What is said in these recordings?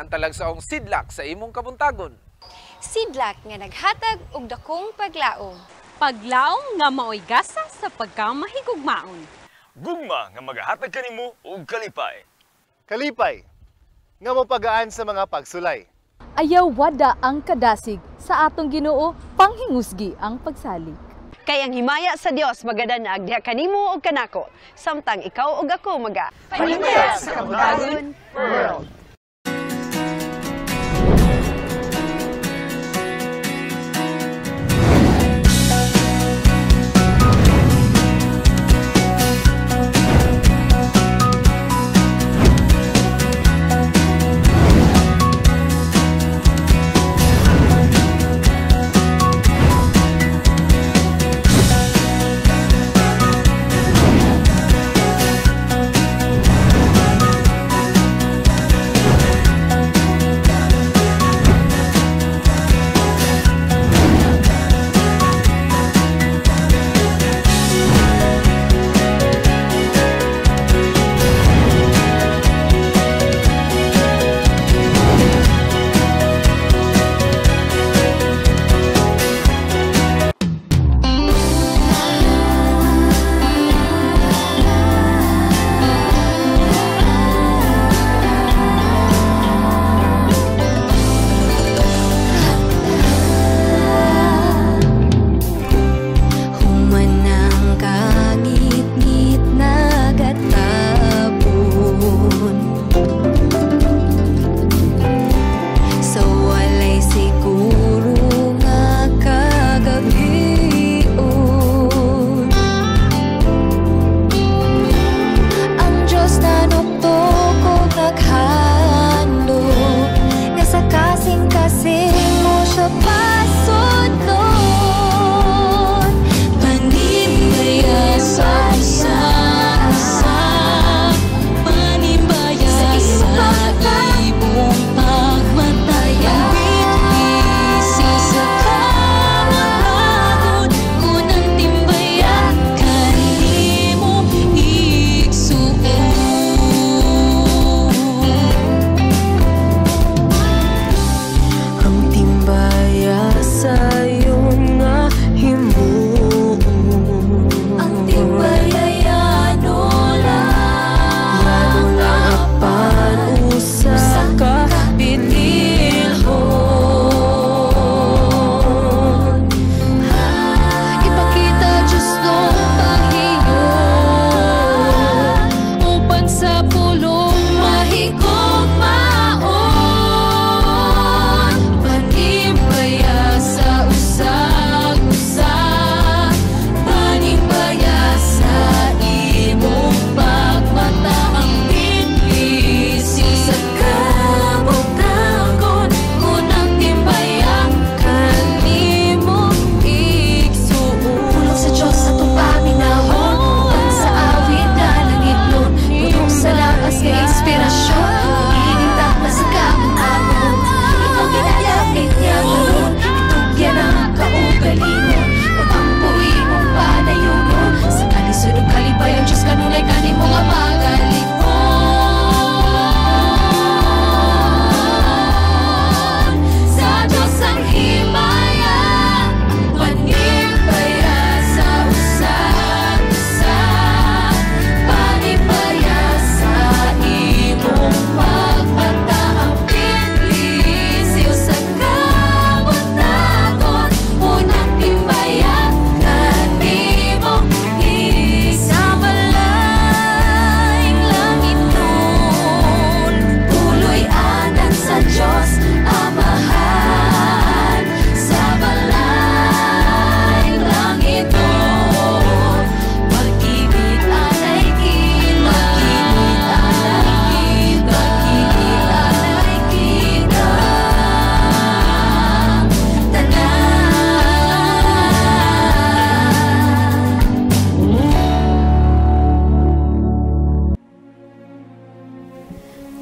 ang talagsaong sidlak sa imong kabuntagon. Sidlak nga naghatag og dakong paglaom. Paglaom nga maoy gasa sa pagkamahigugmaon. Gugma nga magahatag kanimo og kalipay. Kalipay nga mopagaan sa mga pagsulay. Ayaw wada ang kadasig sa atong Ginoo, panghingusgi ang pagsalig. Kay ang himaya sa Dios magadanag diha kanimo og kanako, samtang ikaw og ako maga Panimbaya sa Kabuntagon World.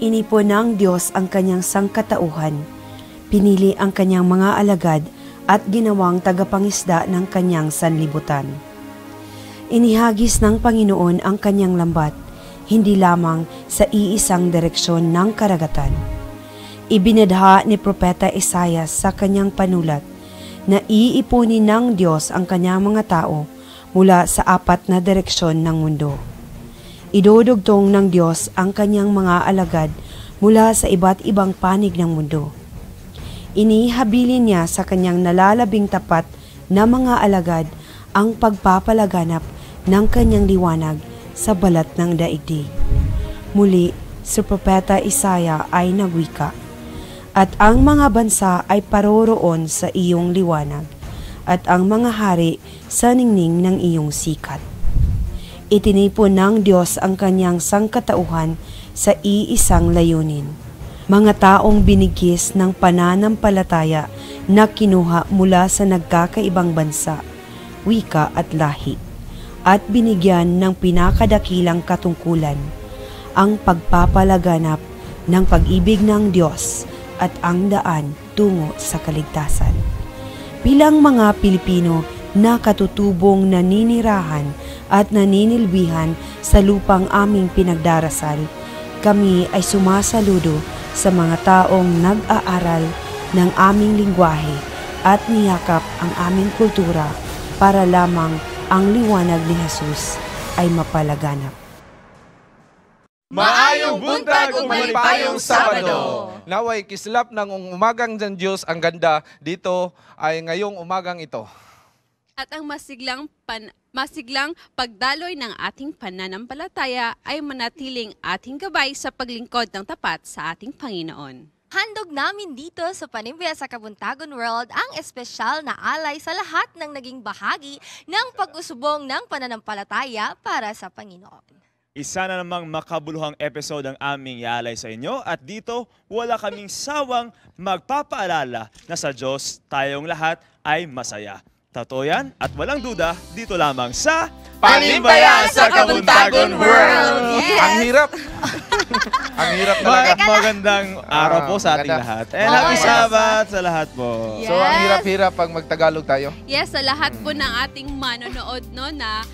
Inipon ng Diyos ang kanyang sangkatauhan, pinili ang kanyang mga alagad at ginawang tagapangisda ng kanyang sanlibutan. Inihagis ng Panginoon ang kanyang lambat, hindi lamang sa iisang direksyon ng karagatan. Ibinadha ni Propeta Isayas sa kanyang panulat na iipunin ng Diyos ang kanyang mga tao mula sa apat na direksyon ng mundo. Idudugtong ng Diyos ang kanyang mga alagad mula sa iba't ibang panig ng mundo. Inihabilin niya sa kanyang nalalabing tapat na mga alagad ang pagpapalaganap ng kanyang liwanag sa balat ng daigdig. Muli, si Propeta Isaya ay nagwika, "At ang mga bansa ay paroroon sa iyong liwanag, at ang mga hari sa ningning ng iyong sikat." Itinipon ng Diyos ang kanyang sangkatauhan sa iisang layunin. Mga taong binigkis ng pananampalataya na kinuha mula sa nagkakaibang bansa, wika at lahi, at binigyan ng pinakadakilang katungkulan, ang pagpapalaganap ng pag-ibig ng Diyos at ang daan tungo sa kaligtasan. Bilang mga Pilipino na katutubong naninirahan at naninilbihan sa lupang aming pinagdarasal, kami ay sumasaludo sa mga taong nag-aaral ng aming lingwahe at niyakap ang aming kultura para lamang ang liwanag ni Jesus ay mapalaganap. Maayong buntag ug malipayong Sabado. Naway kislap ng umagang ng Diyos ang ganda dito ay ngayong umagang ito. At ang masiglang pagdaloy ng ating pananampalataya ay manatiling ating gabay sa paglingkod ng tapat sa ating Panginoon. Handog namin dito sa Panimbaya sa Kabuntagon World ang espesyal na alay sa lahat ng naging bahagi ng pag-usubong ng pananampalataya para sa Panginoon. Isa na namang makabuluhang episode ang aming ialay sa inyo at dito wala kaming sawang magpapaalala na sa Diyos tayong lahat ay masaya. Totoo yan at walang duda dito lamang sa Panimbaya sa Kabuntagon World! Yes! Ang hirap! Ang hirap talaga. Magandang araw po sa ating Maganda. lahat. And happy Sabbath sa lahat po. Yes. So ang hirap-hirap pag magtagalog tayo. Yes, sa lahat po ng ating manonood, no, na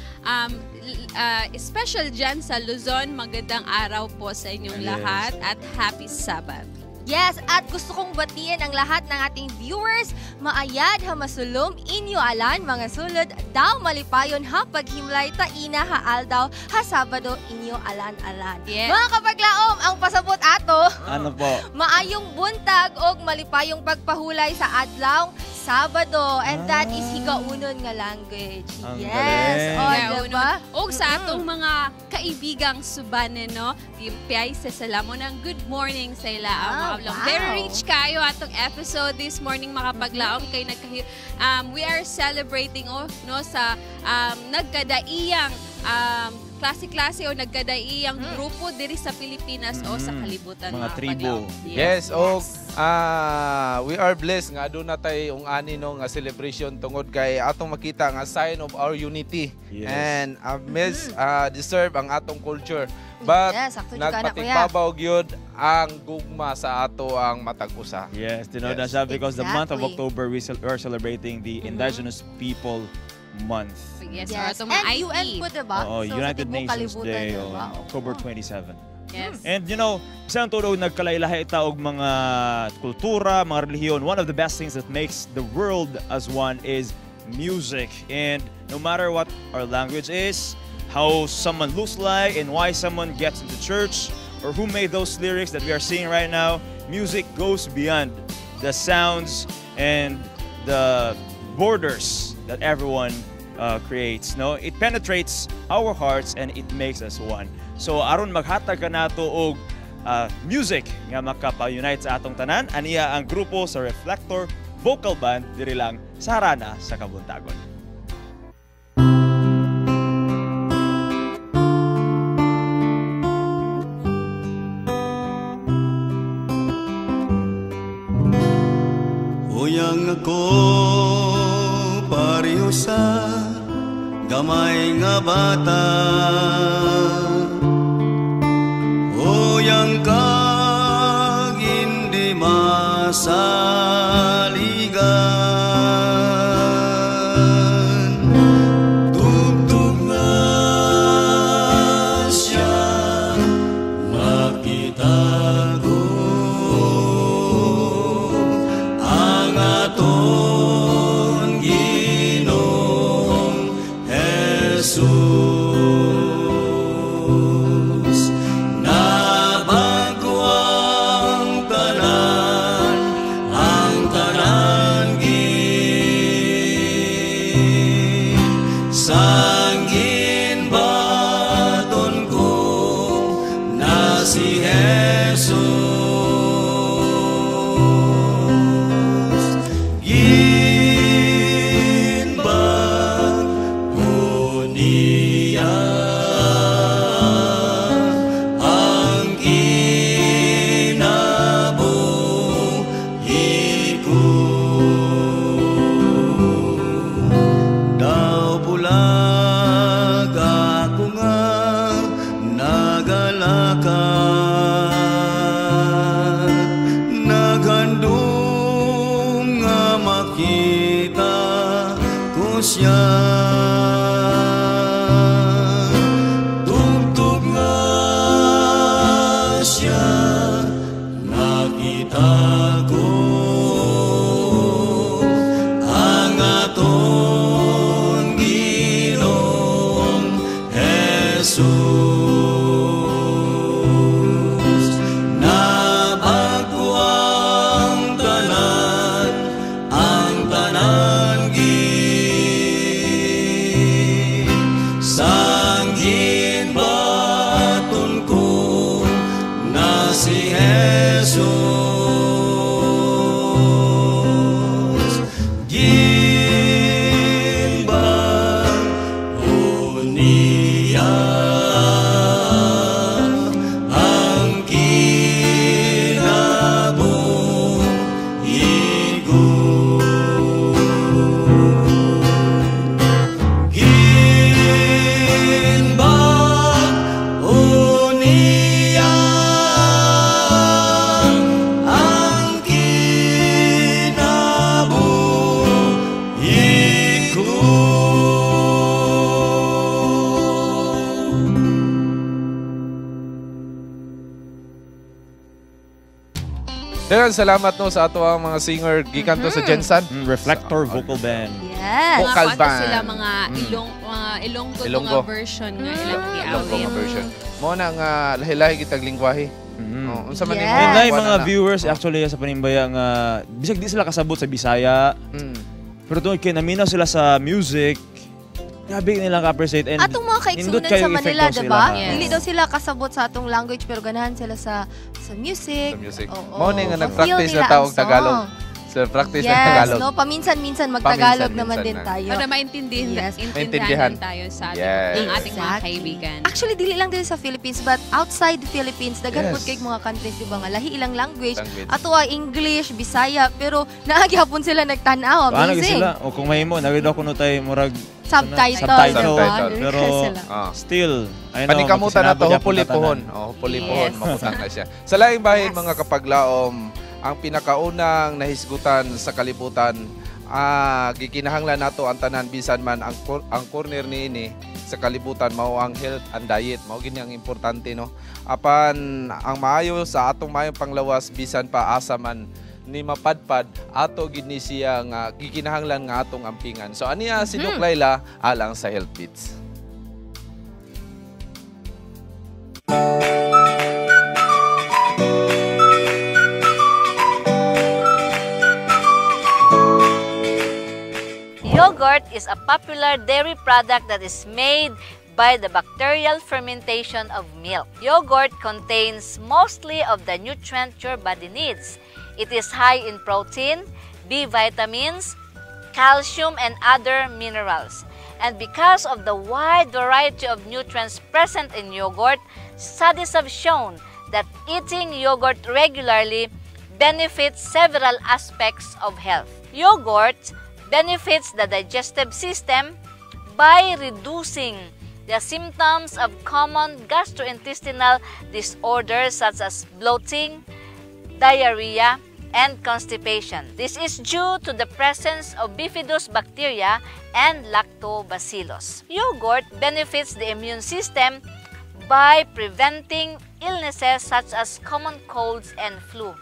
special dyan sa Luzon, magandang araw po sa inyong lahat at happy Sabbath. Yes, at gusto kong batiin ang lahat ng ating viewers. Maayad ha masulom, inyo alan, mga sulod, daw malipayon ha paghimlay, taina ha aldaw, ha Sabado, inyo alan alan. Yes. Mga kapaglaom, ang pasabot ato, Ano po? maayong buntag og malipayong pagpahulay sa adlaw Sabado. And that is Higaunon nga language. Ang Yes. galing. O, Yeah, diba? Og sa atong mga kaibigang Subane, no? Piyay sa salamo ng good morning sa ila ang mga kablong. Very rich kayo atong episode this morning, mga paglaom, kay we are celebrating, oh, no, sa nagkadaiyang klase-klase o nagkadaiyang grupo diri sa Pilipinas o sa kalibutan, Mga mga tribo. paglaom. Yes, og we are blessed nga aduna tay ung ani, no, nga celebration tungod kay atong makita nga sign of our unity and deserve ang atong culture. But Yes, sakto jud ka na, kuya. nagpatigbabaw gyud ang gugma sa ato ang matag usa. Yes, tinuod na siya because the month of October we are celebrating the Indigenous People Month. Yes, Yes. or atong mga And IP. UN po, diba? Oo, So, sa United tibuok Nations kalibutan, Day diba? on October 27. Yes. And isang tulog nagkalailahi ita og mga kultura, mga relihiyon. One of the best things that makes the world as one is music. And no matter what our language is, how someone looks like, and why someone gets into church, or who made those lyrics that we are seeing right now, music goes beyond the sounds and the borders that everyone creates. No, it penetrates our hearts and it makes us one. So aron maghatag ka nato og music nga makapa-unite sa atong tanan, aniya ang grupo sa Reflector Vocal Band diri lang sa Harana sa Kabuntagon. Uyang ako pareho sa gamay nga bata. Uyang kag hindi masaligan. Tugtog na siya makita ko. Sanggin baton ko na si Jesus. Ginbag ko niya ang kinabuhi ko. Daw bulag ako nga nagalakat, naghandom nga makita ko siya. Tugtog nga siya nakita ko, ang aton Ginoong Jesus. Nabago ang tanan gid. Sanggin baton ko na si Jesus. Ginbag ko niya ang kinabuhi ko. Ginbag ko niya ang kinabuhi ko. Daghang salamat no sa ato ang mga singer gikan to sa Gensan. Reflector Vocal Band. Yes. Vocal Mga kuan to band. sila mga ilong mga Ilonggo, Ilonggo. nga version nga ilang Ilonggo giawit. nga version. Mo na nga lahi-lahi kitag lingwahe. Oh, unsa man Yes. nimo? And na Kuan mga na. viewers actually sa Panimbaya nga bisag di sila kasabot sa Bisaya. Pero tungod kay naminaw sila sa music, grabe nilang ka-appreciate and Atong mga nindot kaigsunan kayo sa yung Manila, effect daw diba? sila, ha? Yes. Dili daw sila kasabot sa atong language pero ganahan sila sa music. Sa music. Oo. Mao ni nga Ma-feel nag-practice nila na taong ang song. Tagalog. Sa practice ng Yes, Tagalog. no? Paminsan-minsan magtagalog naman Paminsan-minsan din na. tayo. Para maintindihan, Yes. intindihan Maintindihan. din tayo sa ating, Yes. ng ating mga Exactly. kaibigan. Actually, dili lang din sa Philippines, but outside the Philippines, daghan Yes. pud kay mga countries, di ba nga, lahi ilang language. Language. Ato ang English, Bisaya, pero naagihapon sila nagtan-aw. Paano Amazing. sila? O kung mahimo, nagid ako no tay murag Subtitle. Subtitle. Subtitle. Pero Sila. still, I know, Panikamutan na to, magkasinabot hopefully yapon puhon. tanan. Oh, hopefully puhon, Yes. mabutang na siya. Sa laing bahin, mga kapaglaom, ang pinakaunang nahisgutan sa kalibutan, gikinahanglan nato ang tanan bisan man ang ang corner niini sa kalibutan mao ang health and diet. Mao gini ang importante, no. Apan ang maayo sa atong maayong panglawas bisan pa asa man ni mapadpad ato gid ni siya nga gikinahanglan nga atong ampingan. So aniya si Doc Laila alang sa Health Beats. Yogurt is a popular dairy product that is made by the bacterial fermentation of milk. Yogurt contains mostly of the nutrient your body needs. It is high in protein, B vitamins, calcium, and other minerals. And because of the wide variety of nutrients present in yogurt, studies have shown that eating yogurt regularly benefits several aspects of health. Yogurt benefits the digestive system by reducing the symptoms of common gastrointestinal disorders such as bloating, diarrhea, and constipation. This is due to the presence of bifidus bacteria and lactobacillus. Yogurt benefits the immune system by preventing illnesses such as common colds and flu.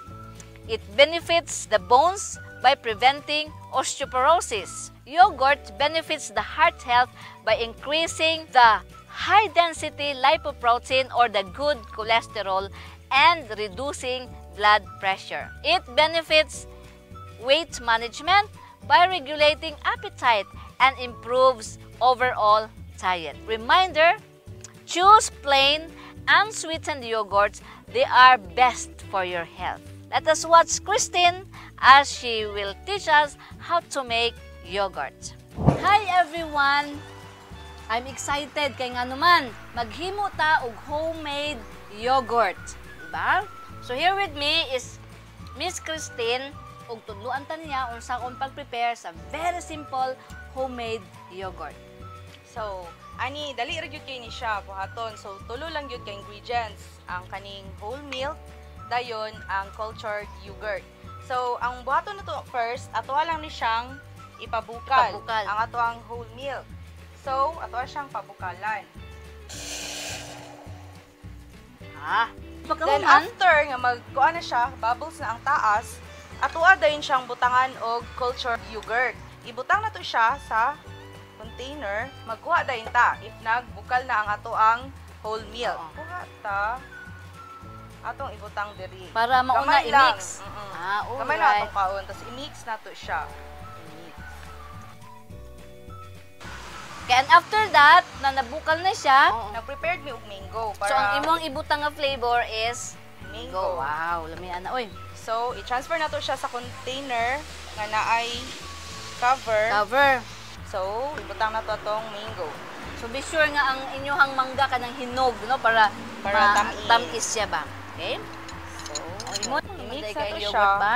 It benefits the bones by preventing osteoporosis. Yogurt benefits the heart health by increasing the high-density lipoprotein or the good cholesterol and reducing blood pressure. It benefits weight management by regulating appetite and improves overall diet. Reminder, choose plain, unsweetened yogurts. They are best for your health. Let us watch Christine as she will teach us how to make yogurt. Hi everyone! I'm excited kay nga naman maghimo ta og homemade yogurt, diba? So here with me is Miss Christine ug tudluan ta niya unsa kon pag-prepare sa very simple homemade yogurt. So, ani dali ra gyud kay ni siya buhaton. So, tulo lang gyud ka ingredients, ang kaning whole milk, dayon ang cultured yogurt. So, ang buhaton nato first, atoa lang ni siyang ipabukal. Ipabukal. Ang atoang whole milk. So, atoa siyang pabukalan. Ah, Then after nga magkuan na siya, bubbles na ang taas, atoa dayon siyang butangan og cultured yogurt. Ibutang na to siya sa container, magkuha dayon ta if nagbukal na ang atoang whole milk. Kuha ta atong ibutang diri. Para mauna Gamay lang. i-mix. Ah, alright. Gamay na atong kaon, tapos i-mix na to siya. Okay, and after that, na nabukal na siya, nag-prepared mi og mango para So ang imong ibutang nga flavor is mango. Wow, lami ana oy. So, i-transfer na to siya sa container nga naay cover. Cover. So, ibutang na to atong mango. So be sure nga ang inyuhang mangga kanang hinog no para Para tamis. tamis siya ba. Okay? So, imo i-mix manday na kay to yogurt siya. ba?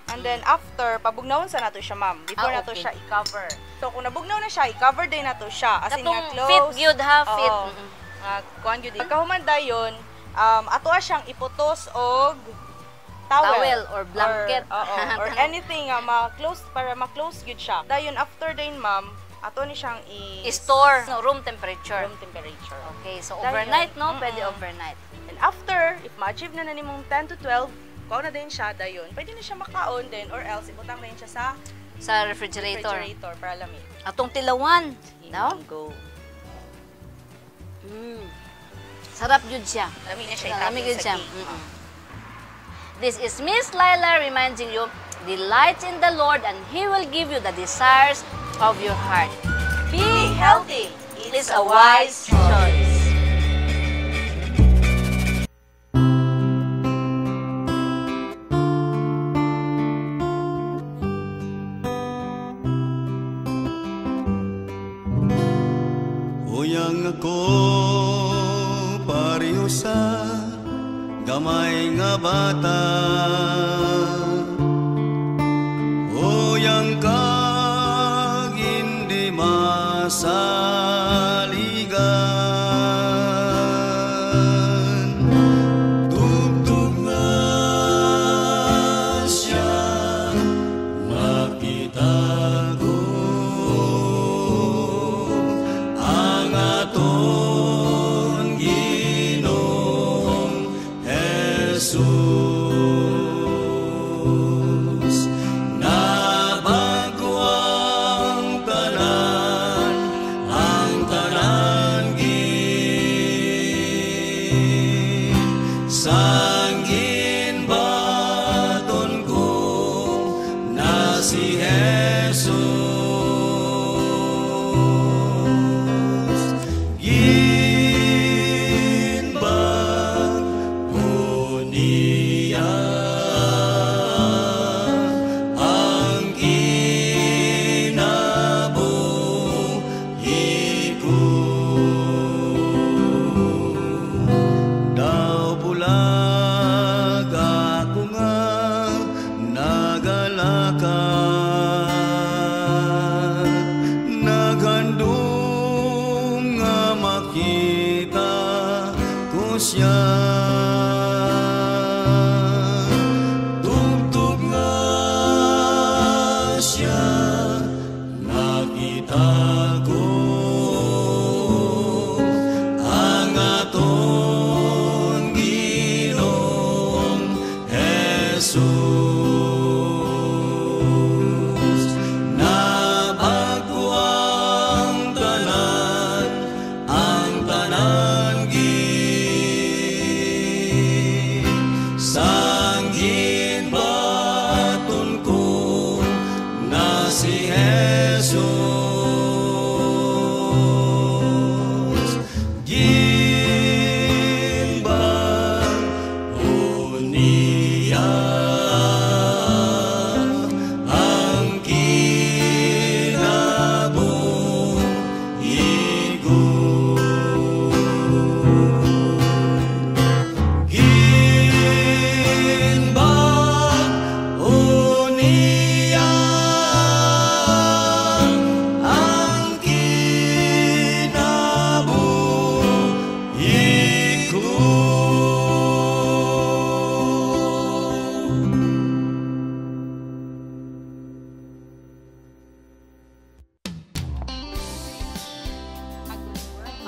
And then after, pabugnawon sa nato siya, ma'am. Before Ah, nato okay. siya i-cover. So kung nabugnaw na siya, i-cover din nato siya. As in nga Katong close. fit gyud ha, fit. Oo. Nga kuan gyud. Pagkahuman dayon, atoa siyang iputos og towel, Towel or blanket. Or, oo, or anything nga ma-close para ma-close gyud siya. Dayon after dayon, ma'am, ato ni siyang I-store no, room temperature. Room temperature. Okay, so Dayon, overnight no, pwede overnight. And after, if ma-achieve na na nimong 10 to 12, kuha na din siya dayon. Pwede na siya makaon din or else ibutang na din siya sa Sa refrigerator. refrigerator para lamig. Atong tilawan, no? Go. Sarap gyud siya. Lami na siya Lami itapon gyud sa siya. cake. This is Miss Laila reminding you, delight in the Lord and He will give you the desires of your heart. Be healthy. It's a wise choice. Uyang ako pareho sa gamay nga bata. Uyang kag hindi masaligan. Tugtog nga siya makita ko ang aton Ginoong Jesus. Nabago ang tanan, ang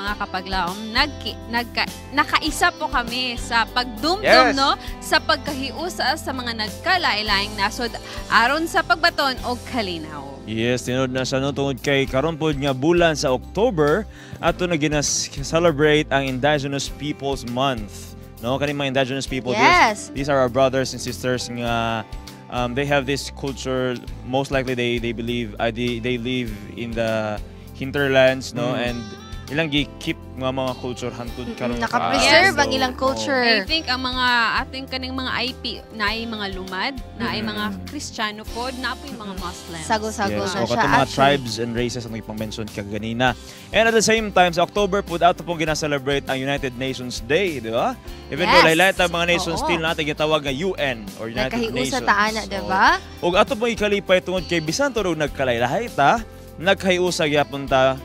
mga kapaglaom, nakaisa po kami sa pagdumdum, no, sa pagkahiusa sa mga nagkalain-laing nasod aron sa pagbaton og kalinaw. Yes, tinuod na siya, no, tungod kay karon pod nga bulan sa October ato na ginas-celebrate ang Indigenous Peoples Month. No, kani mga indigenous people, these are our brothers and sisters nga they have this culture. Most likely they believe they live in the hinterlands, no, and ilang gi-keep nga mga culture hantod karon. Naka-preserve ang ilang culture. I think ang mga ating kaning mga IP na ay mga lumad, na ay mga Kristiyano pod, na po yung mga Muslims. Sago-sago Yes, na o siya katong mga actually. Tribes and races ang ipang-mention kaganina. And at the same time, sa October po, ato pong gina-celebrate ang United Nations Day, di ba? Even though laylay ang mga nations, still natin gitawag nga UN or United Nagkahiusa Nations. ta ana, di ba? Ug ato pong ikalipay tungod kay bisan turog nagkalaylahay ta, nagkahiusa gyapon ta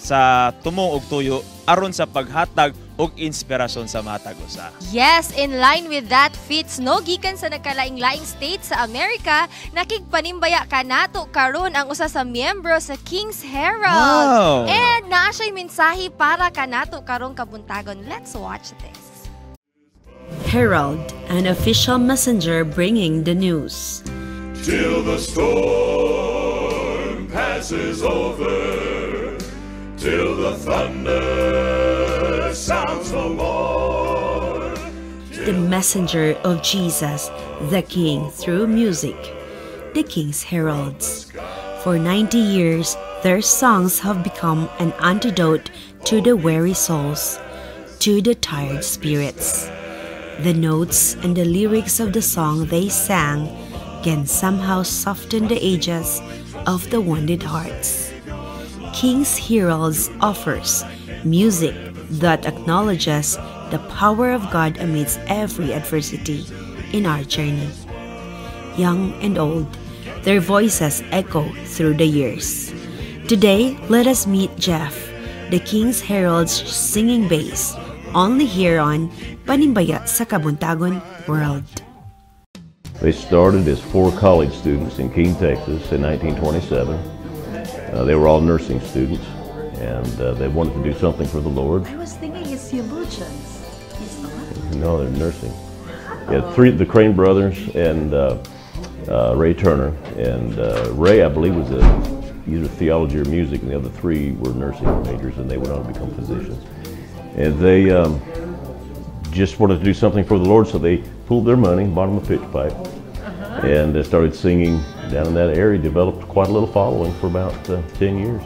sa tumong og tuyo aron sa paghatag og inspirasyon sa matag usa. Yes, in line with that, Fitz, no, gikan sa nagkalaing-laing state sa Amerika, nakigpanimbaya kanato karon ang usa sa miyembro sa King's Herald. And naa siya'y mensahe para kanato karong kabuntagon. Let's watch this. Herald, an official messenger bringing the news. Till the storm passes over, till the thunder sounds no more. The messenger of Jesus, the King, through music. The King's Heralds. For 90 years, their songs have become an antidote to the weary souls, to the tired spirits. The notes and the lyrics of the song they sang can somehow soften the edges of the wounded hearts. King's Heralds offers music that acknowledges the power of God amidst every adversity in our journey. Young and old, their voices echo through the years. Today, let us meet Jeff, the King's Herald's singing bass, only here on Panimbaya sa Kabuntagon World. They started as four college students in Keene, Texas in 1927. They were all nursing students, and they wanted to do something for the Lord. I was thinking it's theologians. It's not. No, they're nursing. Yeah, three, the Crane brothers and Ray Turner. And Ray, I believe, was a, either theology or music, and the other three were nursing majors, and they went on to become physicians. And they just wanted to do something for the Lord, so they pooled their money, bought them a pitch pipe, and they started singing down in that area. Developed quite a little following for about 10 years.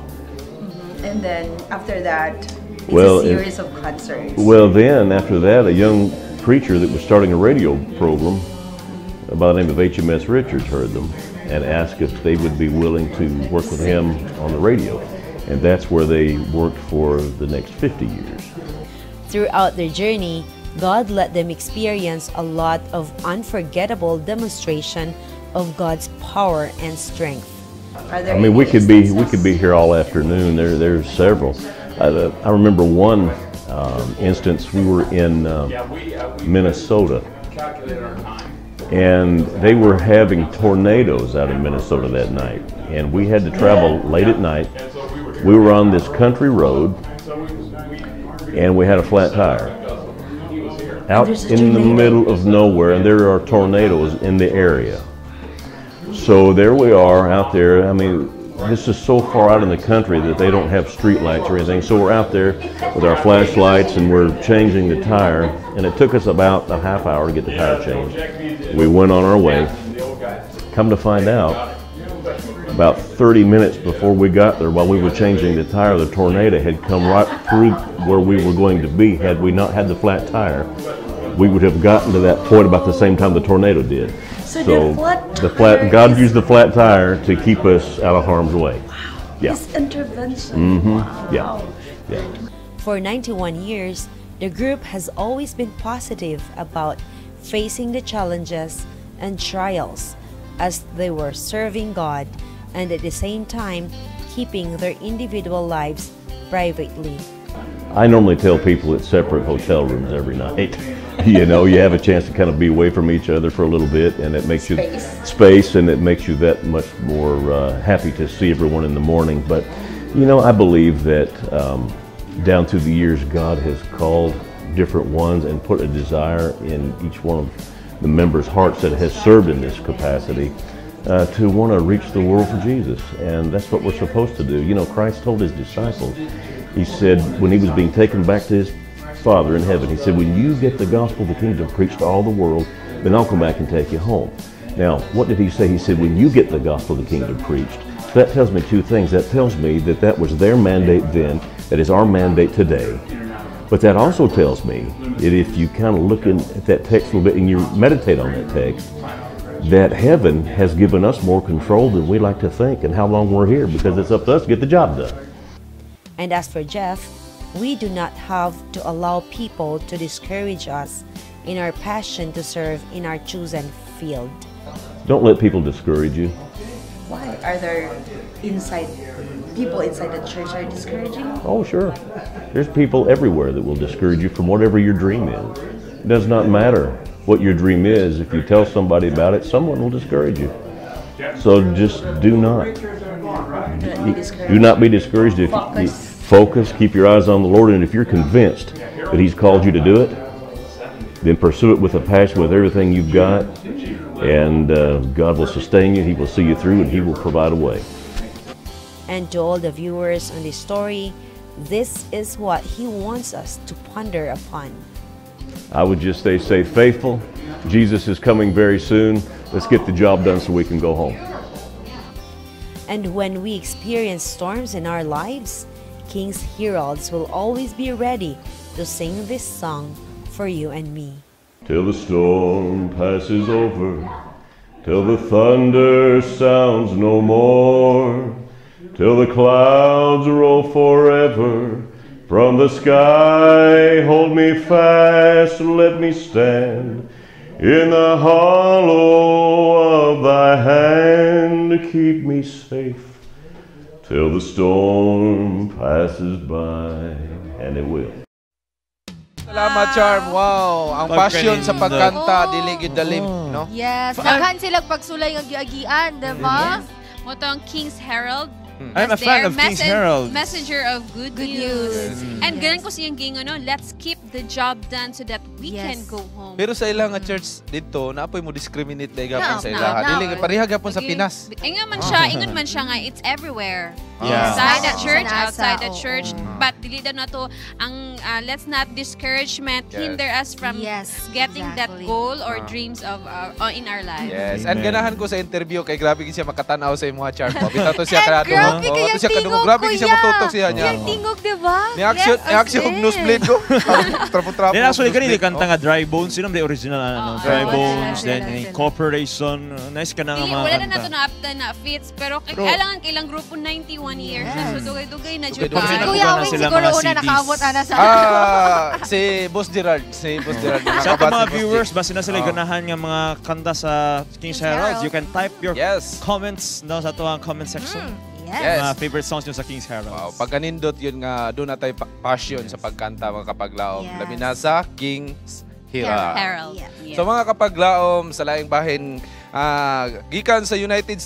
And then after that, it's Well, a series of concerts. Well, then after that, a young preacher that was starting a radio program by the name of HMS Richards heard them and asked if they would be willing to work with him on the radio. And that's where they worked for the next 50 years. Throughout their journey, God let them experience a lot of unforgettable demonstration of God's power and strength. Are there I mean, we any could be we instances? Could be here all afternoon. There's several. I remember one instance. We were in Minnesota, and they were having tornadoes out in Minnesota that night, and we had to travel late at night. We were on this country road, and we had a flat tire out There's a in the tornado. Middle of nowhere, and there are tornadoes in the area. So there we are out there. I mean, this is so far out in the country that they don't have street lights or anything. So we're out there with our flashlights and we're changing the tire. And it took us about a half hour to get the tire changed. We went on our way. Come to find out, about 30 minutes before we got there, while we were changing the tire, the tornado had come right through where we were going to be. Had we not had the flat tire, we would have gotten to that point about the same time the tornado did. So the flat The flat, tire God is- used the flat tire to keep us out of harm's way. Yeah. His intervention. Yeah. For 91 years, the group has always been positive about facing the challenges and trials as they were serving God and at the same time keeping their individual lives privately. I normally tell people it's separate hotel rooms every night. You have a chance to kind of be away from each other for a little bit, and it makes you Space. Space, and it makes you that much more happy to see everyone in the morning. But I believe that Down through the years, God has called different ones and put a desire in each one of the members' hearts that has served in this capacity to want to reach the world for Jesus. And that's what we're supposed to do. Christ told his disciples, he said, when he was being taken back to his Father in heaven, he said, "When you get the gospel of the kingdom preached to all the world, then I'll come back and take you home." Now, what did he say? He said, "When you get the gospel of the kingdom preached." So that tells me two things. That tells me that that was their mandate then, that is our mandate today. But that also tells me that if you kind of look at that text a little bit and you meditate on that text, that heaven has given us more control than we like to think and how long we're here, because it's up to us to get the job done. And as for Jeff, we do not have to allow people to discourage us in our passion to serve in our chosen field. Don't let people discourage you. Why? Are there inside people inside the church are discouraging? Oh, sure. There's people everywhere that will discourage you from whatever your dream is. It does not matter what your dream is. If you tell somebody about it, someone will discourage you. So just do not. Do not be discouraged. If you focus, keep your eyes on the Lord, and if you're convinced that He's called you to do it, then pursue it with a passion, with everything you've got, and God will sustain you, He will see you through, and He will provide a way. And to all the viewers on this story, this is what he wants us to ponder upon. I would just say, stay faithful. Jesus is coming very soon. Let's get the job done so we can go home. And when we experience storms in our lives, King's Heralds will always be ready to sing this song for you and me. Till the storm passes over, till the thunder sounds no more, till the clouds roll forever from the sky, hold me fast, let me stand in the hollow of thy hand, keep me safe till the storm passes by, and it will. Salamat, Charm. Wow. Ang passion sa pagkanta, dili gyud dalim, no? Yes, daghan sila pagsulay nga giagian, di ba? Mao to ang King's Herald. I'm a As fan their of King's Herald. Messenger of good news. And ganun ko siyang gingon, no? Let's keep the job done so that we can go home. Pero sa ilang nga church dito, naa poy mo discriminate dai gapon No, sa no, ilaha. no. Dili pareha gapon sa Pinas. Ingon man siya nga it's everywhere. Inside the church, Sa nasa, outside the oo. Church, but dili daw na to ang let's not discouragement hinder us from getting that goal or dreams of our, in our lives. Yes. And ganahan ko sa interview kay grabe gid siya makatan-aw sa imuha, Charm. Bitaw to siya kada Grabe oh, kayang to siya kadungog. tingog, Grabe gid siya kuya. motutok siya niya. Yung tingog, di ba? Ni action, Yes, ni action as og in. nosebleed ko. Trapo-trapo. Then actually, kanina nosebleed. kanta nga Dry Bones, yun ang the original ano, Dry Bones, Sila, then sila. Incorporation, nice ka na nga Dili, mga wala na kanta. nato na after na fits pero kay kailangan kailang grupo 91 years na so dugay-dugay na jud Dugay-dugay Si na. Kuya na Wing sila siguro mga una CDs. nakaabot ana sa Ah, si Boss Gerard, si Boss Gerard. Sa atong Nakabati mga si Boss G. viewers, basta na sila ganahan nga mga kanta sa King's Heralds, Herald. you can type your comments no, sa atoang comment section. Yes. Mga favorite songs nyo sa King's Heralds. Wow, pagkanindot yun nga doon natay passion sa pagkanta, mga kapaglaom. Labi na sa King's Herald. Herald. Yes. So mga kapaglaom, sa laing bahin, gikan sa United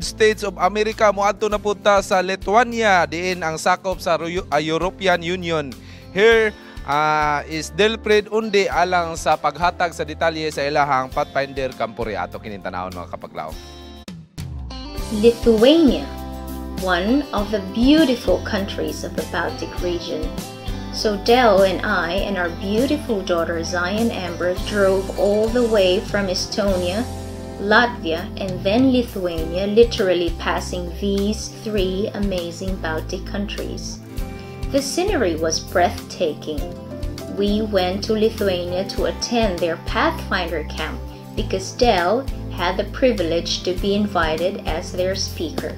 States of America, moadto na punta sa Lithuania diin ang sakop sa European Union. Here is Delfred Undi alang sa paghatag sa detalye sa ilahang Pathfinder Camporee. Ato kining tanawon, mga kapaglaom. Lithuania, one of the beautiful countries of the Baltic region. So Dell and I and our beautiful daughter Zion Amber drove all the way from Estonia, Latvia, and then Lithuania, literally passing these three amazing Baltic countries. The scenery was breathtaking. We went to Lithuania to attend their Pathfinder camp because Dell had the privilege to be invited as their speaker.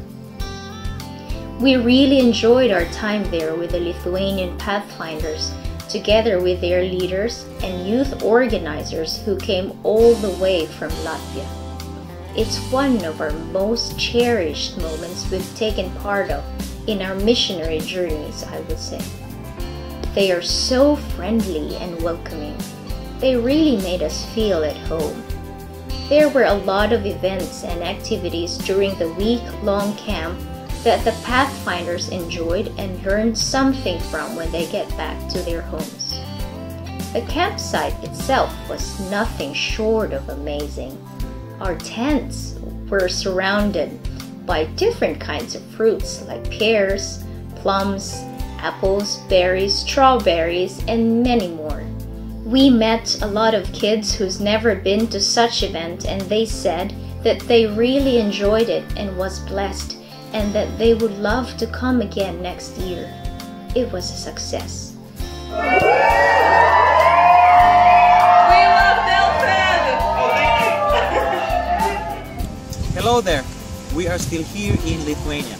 We really enjoyed our time there with the Lithuanian Pathfinders, together with their leaders and youth organizers who came all the way from Latvia. It's one of our most cherished moments we've taken part of in our missionary journeys, I would say. They are so friendly and welcoming. They really made us feel at home. There were a lot of events and activities during the week long camp. that the Pathfinders enjoyed and learned something from when they get back to their homes. The campsite itself was nothing short of amazing. Our tents were surrounded by different kinds of fruits like pears, plums, apples, berries, strawberries, and many more. We met a lot of kids who's never been to such event, and they said that they really enjoyed it and was blessed and that they would love to come again next year. It was a success. We love Delphin! Hello there! We are still here in Lithuania.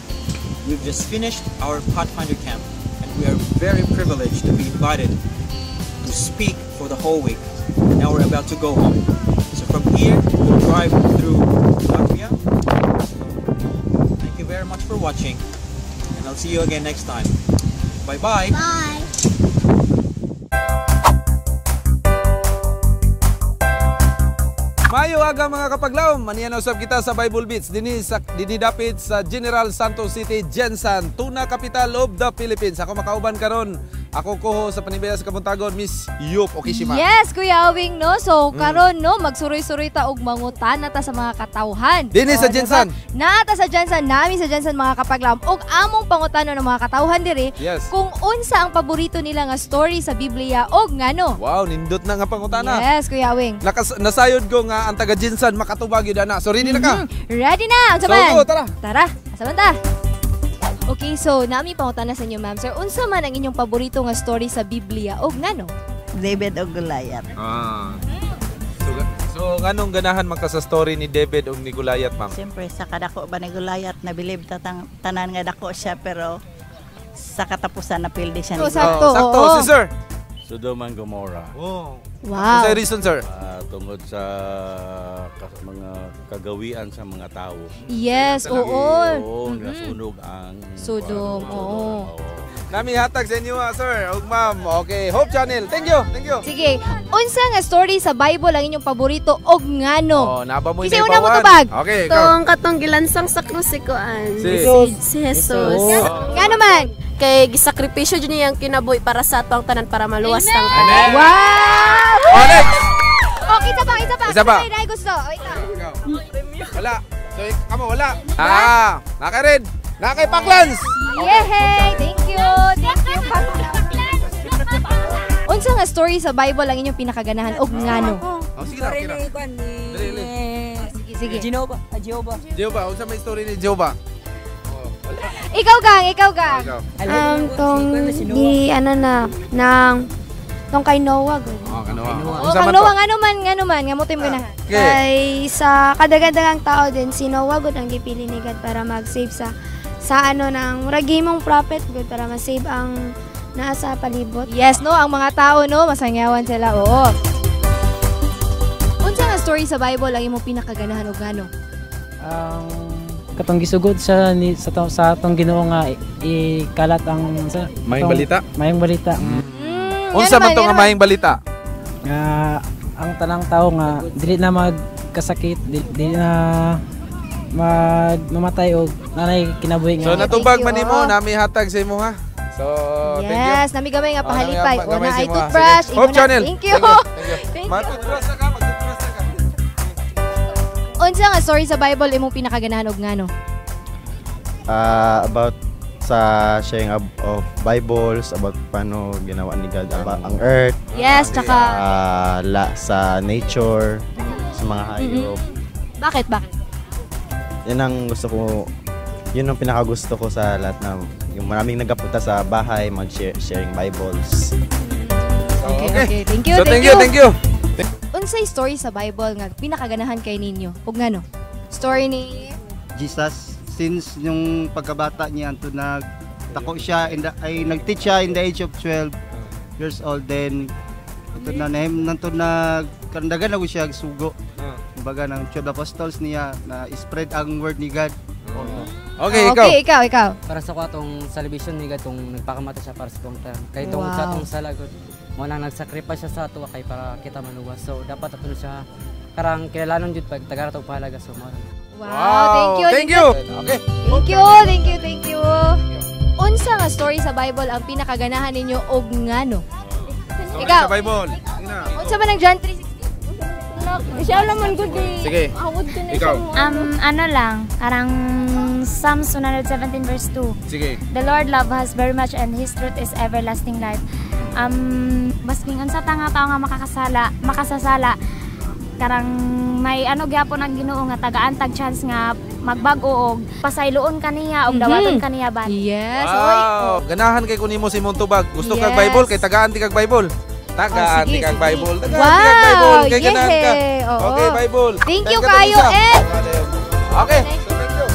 We've just finished our Pathfinder camp, and we are very privileged to be invited to speak for the whole week. And now we're about to go home. So from here, we'll drive through Latvia. Thank you very much for watching, and I'll see you again next time. Bye-bye! Bye! Mayo aga, mga kapaglaom, maniya na usab kita sa Bible Beats dinhi sa dinhi dapit sa General Santos City, GenSan, Tuna Capital of the Philippines. Ako makauban karon, ako ko sa panibaya sa kabuntagon, Miss Yup Okishima. Yes, Kuya Awing, no? So, karon, no, magsuroy-suroy ta og mangutana ta sa mga katawhan. Dinhi sa Oh, diba? GenSan. Nata sa GenSan, nami sa GenSan, mga kapaglaom. Og among pangutana ng mga katawhan diri kung unsa ang paborito nila nga story sa Biblia og ngano. Wow, nindot na nga pangutana. Yes, Kuya Awing. Nasayod ko nga ang taga GenSan makatubag yun ana. So ready na ka? Ready na! Unsa So, man? go, tara. Tara, asa man ta? Okay, so nami pangutana sa inyo, ma'am. Sir, unsa man ang inyong paborito nga story sa Biblia og ngano? David og Goliath. Ah. So nganong ganahan man ka sa story ni David ug ni Goliath, ma'am? Siyempre sa kadako ba ni Goliath na bilib tatang tanan nga dako siya, pero sa katapusan na pildi siya ni Oh, sakto. Oh, sakto, oo. si sir. Sodom and Gomorrah. Oh. Wow. Unsay reason, sir? Tungod sa mga kagawian sa mga tao. Yes, oo. Oo, nasunog ang Sodom, oo. Nami hatag sa inyo, ah, sir ug ma'am. Okay, Hope Channel. Thank you. Thank you. Sige, unsa nga story sa Bible ang inyong paborito og ngano? Oh, naba mo Kasi una mo tubag. Okay, ikaw. Tong katong gilansang sa krus si kuan. Si Si Jesus. Oh. Ngano man? Kay gisakripisyo jud niya ang kinabuhi para sa atong tanan para maluwas tang tanan. Wow! Oh, next. Oh, isa pa, isa pa. Isa pa. Kasi may gusto. Oh, ikaw. Wala. So, kamo wala. Ah, naka-red. Nakay Paklans. Yehey! Thank you! Thank you, Paklans. Unsa nga story sa Bible ang inyong pinakaganahan og ngano? Oh, sige na, okay na. Dali, dali. Sige, sige. Jehovah, ah, Jehovah. Jehovah, unsa may story ni Jehovah? Oh, wala. Ikaw, gang, ikaw, gang. Ikaw. Tong di ano na nang tong kay Noah gud. Oh, kano. Oh, Unsa kang man Noah, to? ngano man, nga mo tayo ganahan. Okay. Kay sa kadagadagang tao din si Noah gud ang gipili ni God para mag-save sa ano ng murag himong prophet gud para ma-save ang naa sa palibot. Yes, no, ang mga tao, no, masangyawan sila, oo. Unsa nga story sa Bible ang imong pinakaganahan og ngano? Ang katong gisugod siya ni sa atong Ginoo nga ikalat ang sa Maayong balita? Maayong balita. Unsa man to nga maayong balita? Nga ang tanang tao nga dili na magkasakit, dili na mag mamatay og nanay kinabuhi nga. So natubag man nimo, nami hatag sa imo ha. So, thank you. Yes, nami gamay nga Oh, pahalipay. nami gamay Una sa ay imo, ha. toothbrush, Sige. imo Hope na. Channel. Thank you. Thank you. Thank you. Thank you. Mag-toothbrush na ka, mag-toothbrush na ka. Unsa nga story sa Bible imong pinakaganahan og ngano? About sa sharing of Bibles, about paano ginawa ni God ang earth. Yes, tsaka Sa nature, sa mga hayop. Bakit bakit? Yan ang gusto ko, yun ang pinakagusto ko sa lahat na yung maraming nagapunta sa bahay, mag-share sharing Bibles. Okay, okay. Thank you, So, thank thank you, thank you. Unsay story sa Bible nga pinakaganahan kay ninyo? Ug ngano? Story ni Jesus, since yung pagkabata niya anto nag tako siya in the, ay nag-teach siya in the age of 12 years old, then anto na nahim nanto nag karandagan na siya sugo, kumbaga ng 12 apostles niya na spread ang word ni God. Okay, ikaw. Okay, ikaw, ikaw. Para sa ko atong salvation ni God, tong nagpakamata siya para sa atong tanan. Kay tungod sa atong sala gud, mo nang nagsacrifice siya sa ato kay para kita maluwas. So dapat ato na siya karang kilalanon jud pag tagara tog pahalaga, so mao na. Wow, thank you. Thank you. Okay. Thank you, thank you, thank you. Unsa nga story sa Bible ang pinakaganahan ninyo og ngano? Story Ikaw. sa Bible. Sige na. Unsa man ang John 3:16? Siya naman gud eh. Sige. Awod ko na Ikaw. siya. Ano lang, karang Psalms 117 verse 2. Sige. The Lord love us very much and His truth is everlasting life. Masking unsa ta nga tao nga makakasala, makasasala, karang may ano gyapon ang Ginoo nga tagaan tag chance nga magbag-o og pasayloon kaniya og dawaton kaniya ba. Yes. Wow. Ganahan kay kunimo si Montubag. Gusto kag Yes. Bible kay tagaan ti kag Bible. Tagaan Oh, sige, ti kag sige. Bible. Tagaan Wow, ti kag Bible. Kay ganahan ka. yay. Oo. Okay, Bible. Thank you ka, kayo, Teresa. and Okay. So, thank you.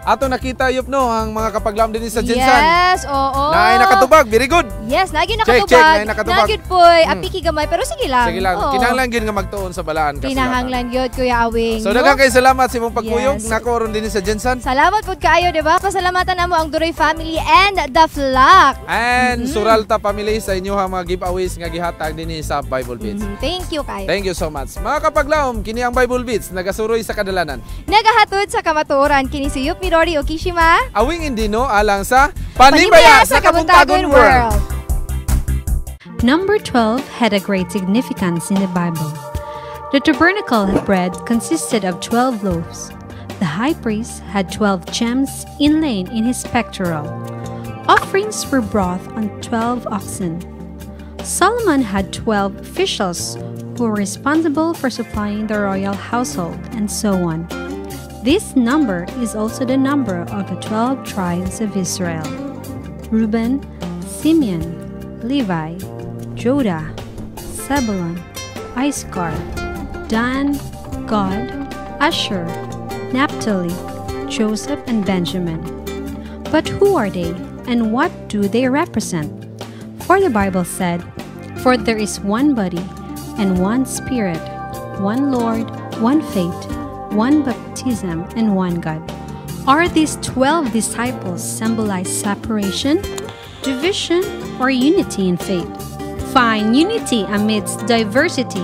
Ato nakita yop no ang mga kapaglam din sa GenSan. Yes, oo. Naay nakatubag, very good. Yes, naagi Check, nakatubag. check, naay nakatubag. Nagyud poy, apiki gamay pero sige lang. Sige lang, Oo. kinahanglan gyud nga magtuon sa balaan kasulatan. Kinahanglan gyud, Kuya Awing. So no? daghang kay salamat sa imong pagkuyog Yes. nako ron din sa GenSan. Salamat pud kaayo, di ba? Pasalamatan namo ang Duroy family and the flock. And Suralta family sa inyo mga giveaways nga gihatag dinhi sa Bible Beats. Thank you kayo. Thank you so much. Mga kapaglaom, kini ang Bible Beats nagasuroy sa kadalanan. Nagahatod sa kamatuoran kini si Yup Midori Okishima. Awing Indino alang sa Panimbaya sa Kabuntagon World. Number 12 had a great significance in the Bible. The tabernacle bread consisted of 12 loaves. The high priest had 12 gems inlaid in his pectoral. Offerings were brought on 12 oxen. Solomon had 12 officials who were responsible for supplying the royal household, and so on. This number is also the number of the 12 tribes of Israel: Reuben, Simeon, Levi, Judah, Zebulun, Issachar, Dan, Gad, Asher, Naphtali, Joseph, and Benjamin. But who are they, and what do they represent? For the Bible said, "For there is one body and one Spirit, one Lord, one faith, one baptism, and one God." Are these 12 disciples symbolize separation, division, or unity in faith? Find unity amidst diversity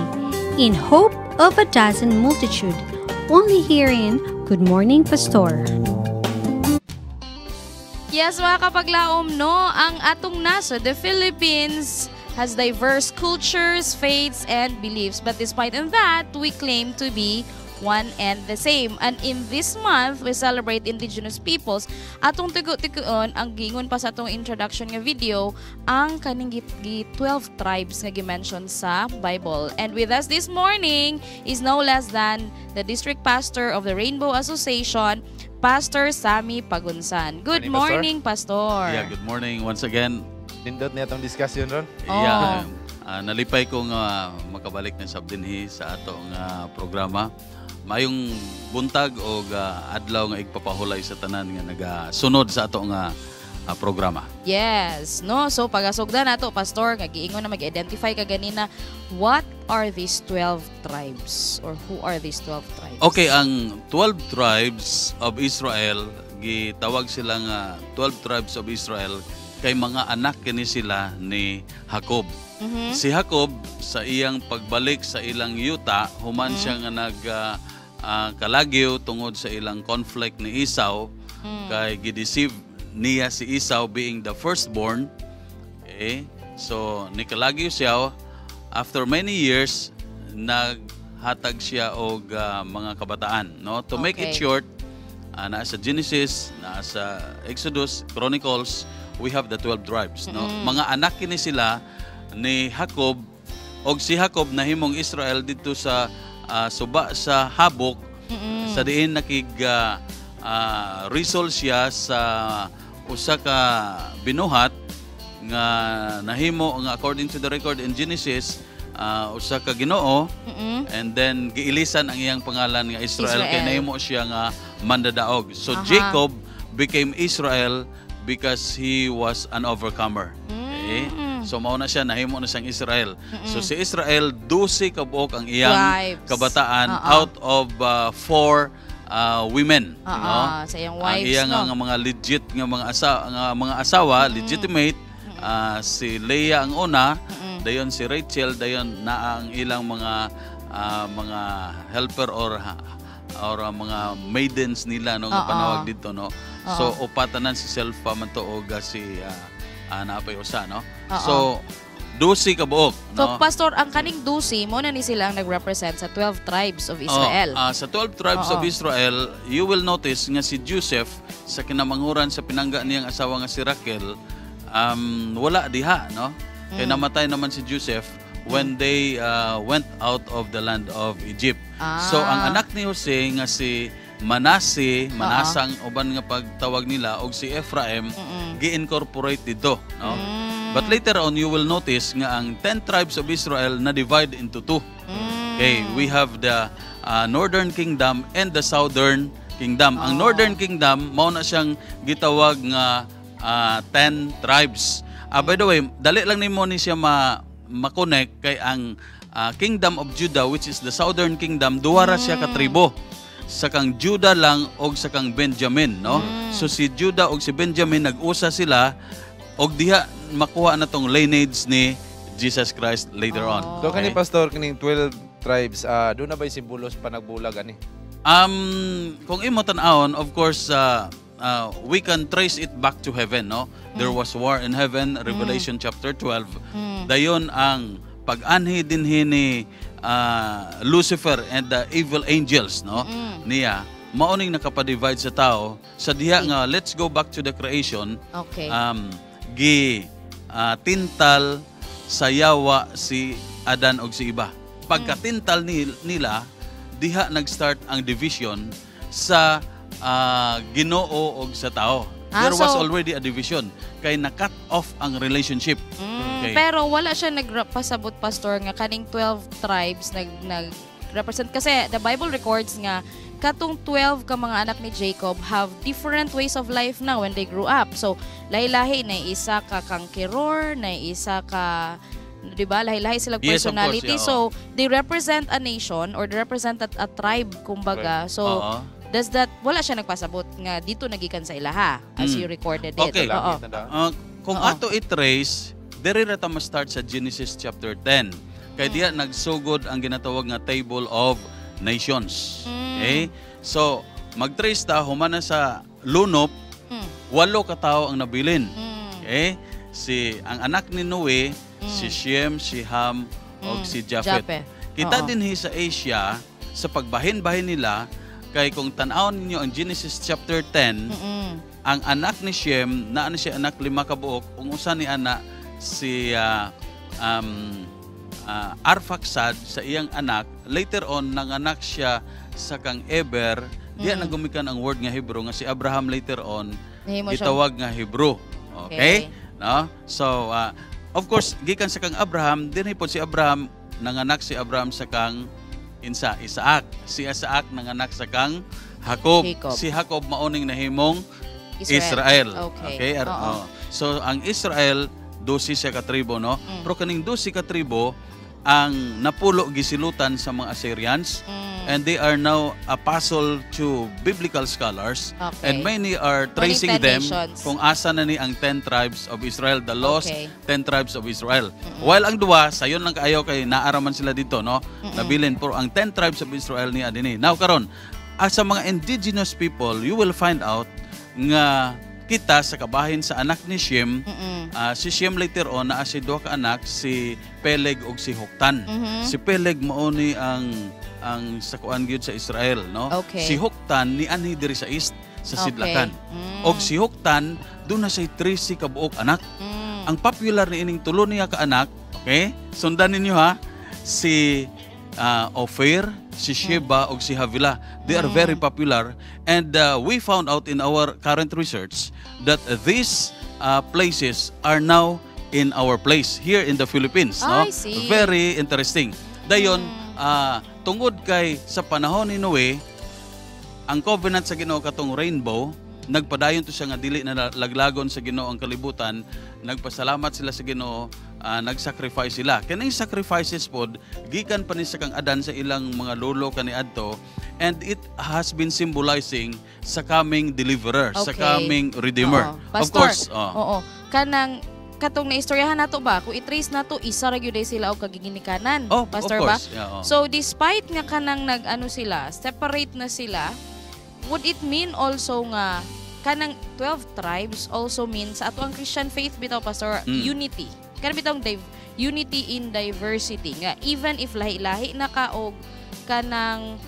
in hope of a dozen multitude. Only here in Good Morning Pastor. Yes, mga kapaglaom, no, ang atong nasod, the Philippines, has diverse cultures, faiths, and beliefs. But despite in that, we claim to be one and the same. And in this month, we celebrate Indigenous Peoples. Atong tugo-tugoon, ang gingon pa sa atong introduction nga video, ang kaning gi 12 tribes nga gi-mention sa Bible. And with us this morning is no less than the district pastor of the Rainbow Association, Pastor Sammy Pagunsan. Good Morning, Pastor. morning, Pastor. Yeah, good morning once again. Nindot niya atong discussion ron. Yeah. Nalipay ko nga makabalik na sab dinhi sa atong programa. Mayong buntag og adlaw nga igpapahulay sa tanan nga nagasunod sa atong programa. Yes, no? So pagasugda nato, Pastor, nga giingon na mag-identify ka ganina, what are these 12 tribes or who are these 12 tribes? Okay, ang 12 tribes of Israel, gitawag sila nga 12 tribes of Israel kay mga anak kini sila ni Jacob. Si Jacob sa iyang pagbalik sa ilang yuta, human siya nga nag kalagyo tungod sa ilang conflict ni Esau, kay gideceive niya si Esau being the firstborn. Okay? So nikalagyo siya. After many years, naghatag siya og mga kabataan, no? To make it short, naa sa Genesis, naa sa Exodus, Chronicles, we have the 12 tribes, no? Mga anak kini sila ni Jacob, og si Jacob nahimong Israel didto sa suba sa Habok, sa diin nakig result siya sa usa ka binuhat nga nahimo nga, according to the record in Genesis, usa ka Ginoo, and then giilisan ang iyang pangalan nga Israel, kay Israel. nahimo siya nga mandadaog. So Jacob became Israel because he was an overcomer. Okay? So mao na siya, nahimo na siyang Israel. So si Israel, 12 kabuok ang iyang Tribes. Kabataan out of four women, no? Sa iyang Ang wives, iyang no? nga mga legit nga mga nga mga asawa, legitimate, si Leah ang una, dayon si Rachel, dayon naa ang ilang mga mga helper or or mga maidens nila, no, nga panawag dito, no. So upatanan si Selfa man to og si naapay usa, no. So 12 ka buok, So, no. Pastor, ang kaning 12, mo na ni sila ang nag-represent sa 12 tribes of Israel. Oh, sa 12 tribes of Israel, you will notice nga si Joseph sa kinamanghuran sa pinangga niyang asawa nga si Rachel, wala diha, no? Kay namatay naman si Joseph when they went out of the land of Egypt. So ang anak ni Jose nga si Manase, Manasang uban nga pagtawag nila, og si Ephraim gi-incorporate dito, no? But later on you will notice nga ang 10 tribes of Israel na divide into two. Okay, we have the northern kingdom and the southern kingdom. Ang northern kingdom mao na siyang gitawag nga 10 tribes. By the way, dali lang nimo ni siya ma ma-connect kay ang kingdom of Judah, which is the southern kingdom, duha ra siya ka tribo. Sa kang Judah lang og sa kang Benjamin, no? So si Judah og si Benjamin nag-usa sila og diha makuha na tong lineage ni Jesus Christ later on. So kani Okay? Pastor, kining 12 tribes, doon na ba'y simbolo sa panagbulag ani? Kung imo tan-awon, of course, we can trace it back to heaven, no? There was war in heaven, Revelation chapter 12. Dayon ang pag-anhi dinhi ni Lucifer and the evil angels, no? Niya, mauning nakapa-divide sa tao sa diha nga let's go back to the creation. Gi tintal sa yawa si Adan og si Eva. Pagkatintal nila, diha nag-start ang division sa Ginoo og sa tao. There was already a division kay na-cut off ang relationship. Okay. Pero wala siya nagpasabot, Pastor, nga kaning 12 tribes nag represent kasi the Bible records nga katong 12 ka mga anak ni Jacob have different ways of life na when they grew up. So lahi-lahi na isa ka conqueror, na isa ka, 'di ba? Lahi-lahi sila Yes, of course, personality. Yeah, So they represent a nation or they represent a tribe kumbaga. So does that, wala siya nagpasabot nga dito nagikan sa ilaha as you recorded it? Okay. Kung ato i-trace, diri ra ta ma-start sa Genesis chapter 10. Kay diya nagsugod ang ginatawag nga Table of Nations. Okay? So, mag-trace ta humana sa lunop, walo ka tawo ang nabilin. Okay? Si ang anak ni Noe, si Shem, si Ham, ug si Japheth. Japheth. Kita dinhi sa Asia, sa pagbahin-bahin nila, kay kung tan-awon ninyo ang Genesis chapter 10, ang anak ni Shem, naa na siya anak lima ka buok, ug usa ni anak si Arphaxad sa iyang anak, later on nanganak siya sa kang Eber, diya nagumikan ang word nga Hebrew nga si Abraham later on Nahimo siya- gitawag nga Hebrew. Okay? No? So, of course, gikan sa kang Abraham, dinhi pod si Abraham, nanganak si Abraham sa kang insa, Isaac. Si Isaac nanganak sa kang Jacob. Jacob. Si Jacob maoning nahimong Israel. Israel. Okay. Oh. So ang Israel 12 siya ka tribo, no? Pero kaning 12 ka tribo ang napulo gisilutan sa mga Assyrians and they are now a puzzle to biblical scholars and many are tracing 10 them nations. Kung asa na ni ang 10 tribes of Israel, the lost 10 tribes of Israel. While ang duwa, sayon lang kaayo kay naaraman sila dito, no? Nabilin pero ang 10 tribes of Israel ni adini. Now karon, as sa mga indigenous people, you will find out nga kita sa kabahin sa anak ni Shem, si Shem later on naa si duha ka anak, si Peleg ug si Hoktan. Si Peleg mao ni ang sa kuan gyud sa Israel, no? Si Hoktan ni anhi diri sa east sa Sidlakan. Og si Hoktan doon na siya 13 ka buok anak. Ang popular ni ining tulo niya ka anak, okay? Sundan ninyo ha, si Ophir, si Sheba ug si Havilah. They are very popular and we found out in our current research that these places are now in our place here in the Philippines, no? I see. Very interesting. Dayon, tungod kay sa panahon ni Noe, ang covenant sa Ginoo katong rainbow, nagpadayon to siya nga dili na laglagon sa Ginoo ang kalibutan. Nagpasalamat sila sa Ginoo, nagsacrifice sila. Kining sacrifices pod gikan pa ni sa kang Adan sa ilang mga lolo kaniadto and it has been symbolizing sa coming deliverer, sa coming redeemer. Oo. Of Pastor, course, oh. Oo. Kanang katong naistoryahan nato ba, kung i-trace nato, isa ra gyud sila og kagiginikanan. Oh, of Pastor ba? Course. Yeah, oh. So despite nga kanang nag-ano sila, separate na sila, would it mean also nga kanang 12 tribes also means sa ato ang Christian faith bitaw, Pastor, unity? Kanang bitawng unity in diversity nga even if lahi-lahi na ka og kanang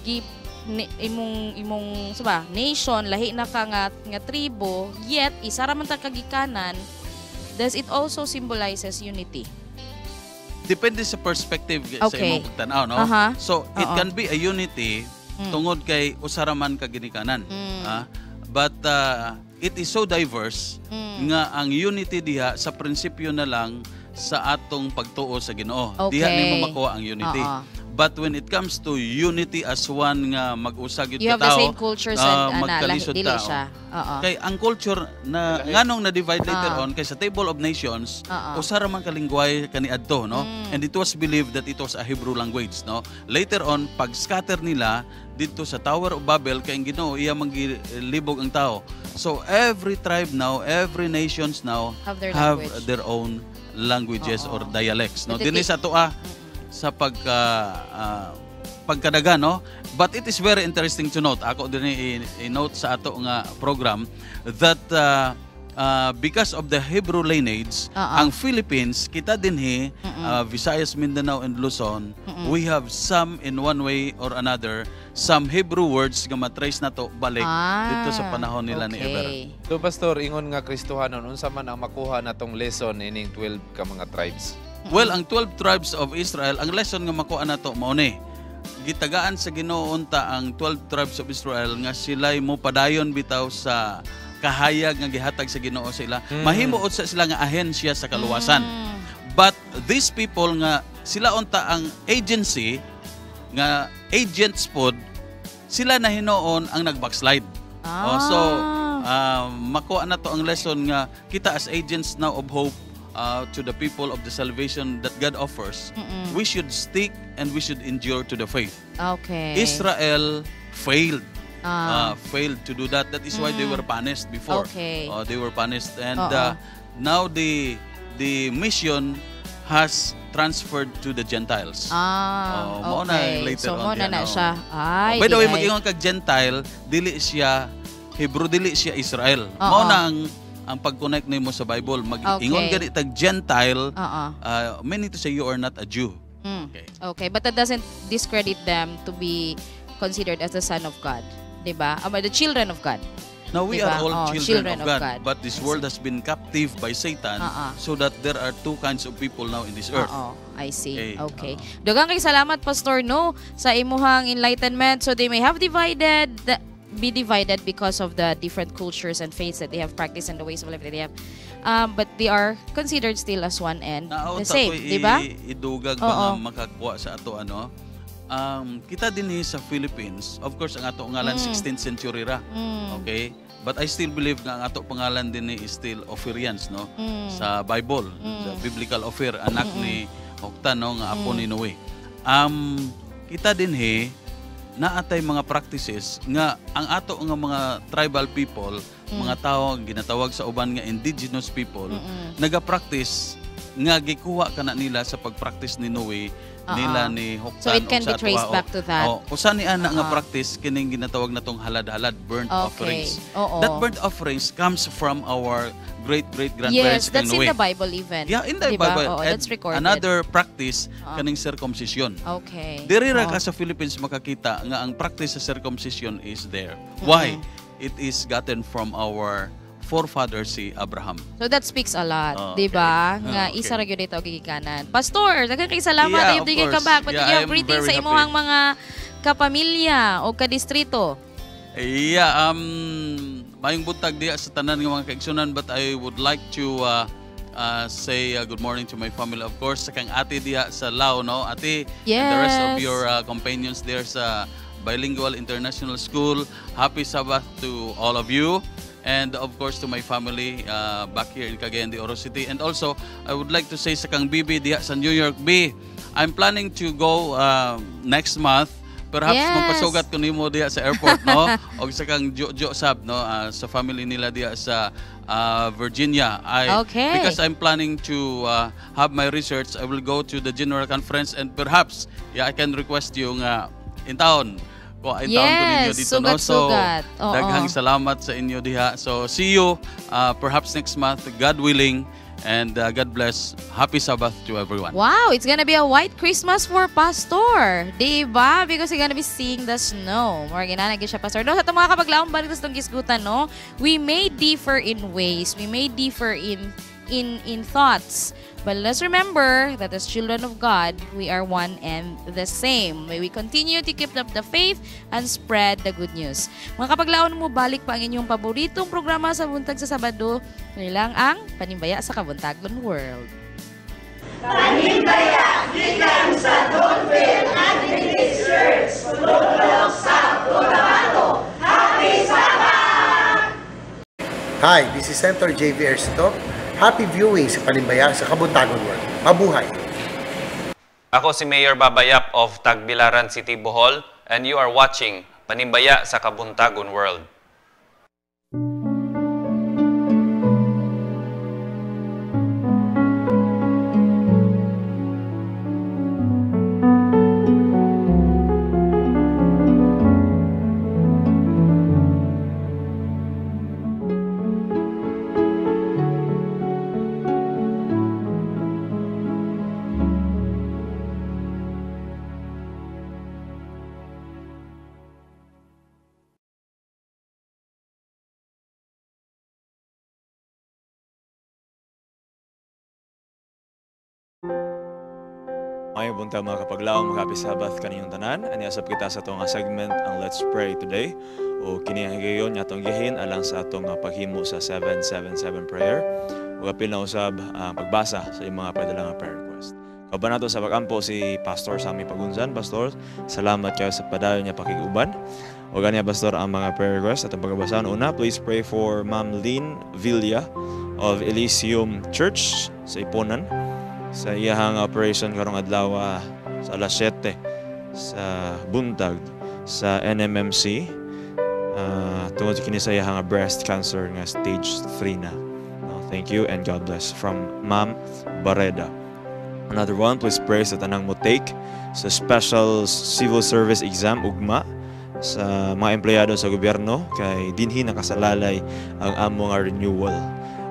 gi ni, imong imong sa ba nation, lahi na ka nga nga tribo, yet isa ra man ta kagikanan, does it also symbolizes unity? Depende sa perspective sa imong pagtan-aw, no? So, it can be a unity tungod kay usa ra man ka ginikanan. Ah, but it is so diverse nga ang unity diha sa prinsipyo na lang sa atong pagtuo sa Ginoo. Diha nimo makuha ang unity. But when it comes to unity as one nga mag-usa gyud You have ka the tao, same cultures and ana, lahi, magkalisod dili tao. Siya. Kay ang culture na nganong na divide later on kay sa Table of Nations, usa ra man ka lingwahe kaniadto, no? And it was believed that it was a Hebrew language, no? Later on, pag scatter nila didto sa Tower of Babel, kay ang Ginoo iya man gilibog ang tao. So every tribe now, every nations now have their have language. Their own languages or dialects, no? But Dinhi sa atoa sa pagkadaga, no? But it is very interesting to note, ako din i-note sa ato nga program that because of the Hebrew lineage, ang Philippines, kita dinhi, Visayas, Mindanao and Luzon, we have some, in one way or another, some Hebrew words nga matrace nato balik didto sa panahon nila ni Eber. So Pastor, ingon nga Kristohanon, unsa man ang makuha natong lesson ining 12 ka mga tribes? Well, ang 12 tribes of Israel, ang lesson nga makuha nato mao ni. Gitagaan sa Ginoo unta ang 12 tribes of Israel nga sila'y mo padayon bitaw sa kahayag nga gihatag sa Ginoo sa ila. Mahimo sa sila nga ahensya sa kaluwasan. But these people nga sila unta ang agency nga agents pod, sila na hinuon ang nag-backslide. Oh, so makuha na to ang lesson nga kita as agents now of hope to the people of the salvation that God offers, we should stick and we should endure to the faith. Israel failed. Failed to do that. That is why they were punished before. They were punished and Oo. Now the mission has transferred to the Gentiles. Oh, mao na later So, on mo na diyan, na oh. siya. Ay, Oh, by the way, di ay. Mag-ingon kag Gentile, dili siya Hebrew, dili siya Israel. Mao na ang pag-connect nimo sa Bible. Mag-ingon gani tag Gentile, meaning to say you are not a Jew. Okay. Okay, but that doesn't discredit them to be considered as the son of God, 'di ba? The children of God. Now we Diba? are all Oh, children of God, but this world has been captive by Satan so that there are two kinds of people now in this earth. Oo, I see. Okay. Okay. Daghang kay salamat, Pastor, no, sa imuhang enlightenment. So they may have divided be divided because of the different cultures and faiths that they have practiced and the ways of life that they have. But they are considered still as one and the Naunta same, ko'y di ba? Idugag ba nga makakuha sa ato ano? Kita din sa Philippines, of course ang ato ngalan 16th century ra. Okay? But I still believe nga ang ato pangalan din is still Ophirians, no? Sa Bible, sa biblical Ophir, anak ni Joktan, no, nga apo ni Noe. Kita dinhi naatay mga practices nga ang ato nga mga tribal people, mga tao ginatawag sa uban nga indigenous people, naga-practice nga gikuha kana nila sa pag-practice ni Noe, nila ni Joktan So it can ug sa be traced atoa. Back to that. Oh, usa ni ana nga practice kining ginatawag natong halad-halad, burnt offerings. That burnt offerings comes from our great great grandparents Yes, that's kang in Noe. the Bible even. Yeah, in the Diba? Bible. Oo, And that's recorded. another practice kaning circumcision. Diri ra ka sa Philippines makakita nga ang practice sa circumcision is there. Why? It is gotten from our forefather si Abraham. So that speaks a lot, Oh, 'di ba? okay. Nga isa ra gyud ito gigikanan. Pastor, daghang kay salamat. Yeah, I hope of you can come course. back. But Yeah, you have I'm greetings very sa imuhang happy. Mga kapamilya o kadistrito. Yeah, mayong buntag diya sa tanan nga mga kaigsunan, but I would like to say good morning to my family, of course, sa kang ate diya sa Lao, no, ate, and the rest of your companions there sa Bilingual International School. Happy Sabbath to all of you. And of course to my family back here in Cagayan de Oro City. And also, I would like to say sa kang Bibi diya sa New York, B, I'm planning to go next month. Perhaps magpasugat ko nimo diha sa airport, no? Og sa kang Jo Sab, no, sa family nila diha sa Virginia. Because I'm planning to have my research, I will go to the general conference and perhaps yeah, I can request you nga in town. Ko in town ko ninyo dito, no. So sugat-sugat. Oo. Daghang salamat sa inyo diha. So see you perhaps next month, God willing, and God bless. Happy Sabbath to everyone. Wow, it's gonna be a white Christmas for Pastor. Diba? Because you're gonna be seeing the snow. More ginana gyud siya, Pastor. No, sa itong mga kapaglaom, balik sa itong gisgutan, no? We may differ in ways. We may differ in thoughts. But let's remember that as children of God, we are one and the same. May we continue to keep up the faith and spread the good news. Mga kapaglaon, mo balik pa ang inyong paboritong programa sa buntag sa Sabado. Nilang ang Panimbaya sa Kabuntagon World. Panimbaya gikan sa Donville Adventist Church, Lodlok sa Cotabato. Happy Sabbath! Hi, this is Senator JV Ejercito. Happy viewing sa Panimbaya sa Kabuntagon World. Mabuhay! Ako si Mayor Babayap of Tagbilaran City, Bohol, and you are watching Panimbaya sa Kabuntagon World. Maayong buntag, mga kapaglaom, happy Sabbath kaninyong tanan. Ani asap kita sa atong nga segment ang Let's Pray Today. O kini ang higayon nga atong gihin alang sa atong nga paghimo sa 777 prayer. Ug apil na usab ang pagbasa sa imong mga padala nga prayer request. Kauban nato sa pagampo si Pastor Sammy Pagunsan. Pastor, salamat kayo sa padayon nga pakig-uban. O ganiya, Pastor, ang mga prayer request atong pagbabasahan. Una, please pray for Ma'am Lynn Villa of Elysium Church sa Iponan sa iyahang operation karong adlaw sa alas 7 sa buntag sa NMMC tungod kini sa iyahang breast cancer nga stage 3 na. No, thank you and God bless from Ma'am Bareda. Another one, please pray sa tanang mo take sa special civil service exam ugma sa mga empleyado sa gobyerno kay dinhi nakasalalay ang amo nga renewal.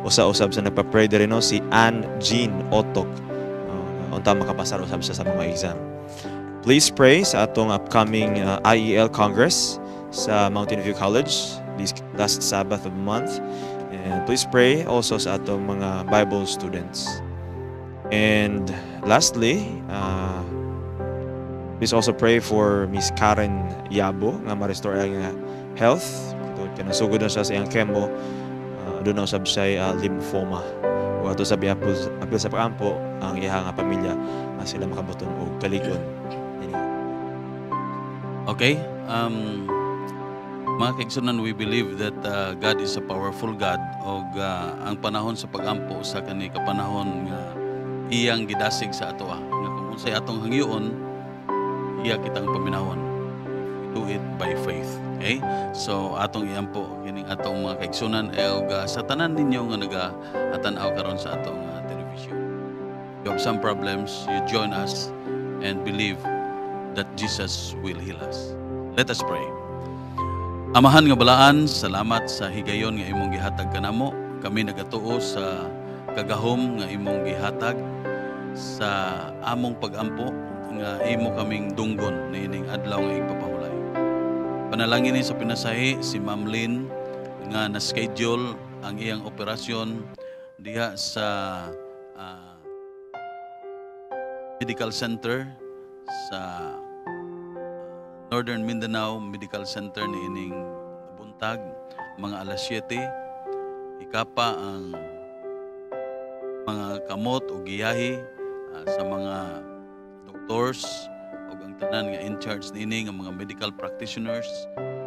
Usa-usab sa nagpa-pray diri, no, si Ann Jean Otok. Unta makapasar usab siya sa mga exam. Please pray sa atong upcoming IEL Congress sa Mountain View College this last Sabbath of the month. And please pray also sa atong mga Bible students. And lastly, please also pray for Miss Karen Yabo nga ma-restore ang health. Kaya nasugod na siya sa iyang chemo. Doon na usab siya lymphoma. Ug ato sa apil apil sa pagampo ang iyang nga pamilya nga sila makabuton og kalig-on. Okay. Mga kaigsunan, we believe that God is a powerful God og ang panahon sa pagampo sa kani kapanahon nga iyang gidasig sa atoa nga kung unsay atong hangyoon, iya kitang paminawon. We do it by faith. Okay? So atong iampo kining atong mga kaigsunan ug sa tanan ninyo nga naga-tan-aw karon sa atong television. You have some problems, you join us and believe that Jesus will heal us. Let us pray. Amahan nga balaan, salamat sa higayon nga imong gihatag kanamo. Kami nagatuo sa kagahom nga imong gihatag sa among pagampo nga imo kaming dunggon niining adlaw nga igpapahulay. Panalangin ni sa pinasahi si Ma'am Lynn nga na-schedule ang iyang operasyon diha sa Medical Center sa Northern Mindanao Medical Center niining buntag mga alas 7. Ikapa ang mga kamot o giyahi sa mga doctors o ang tanan nga in charge niini nga mga medical practitioners,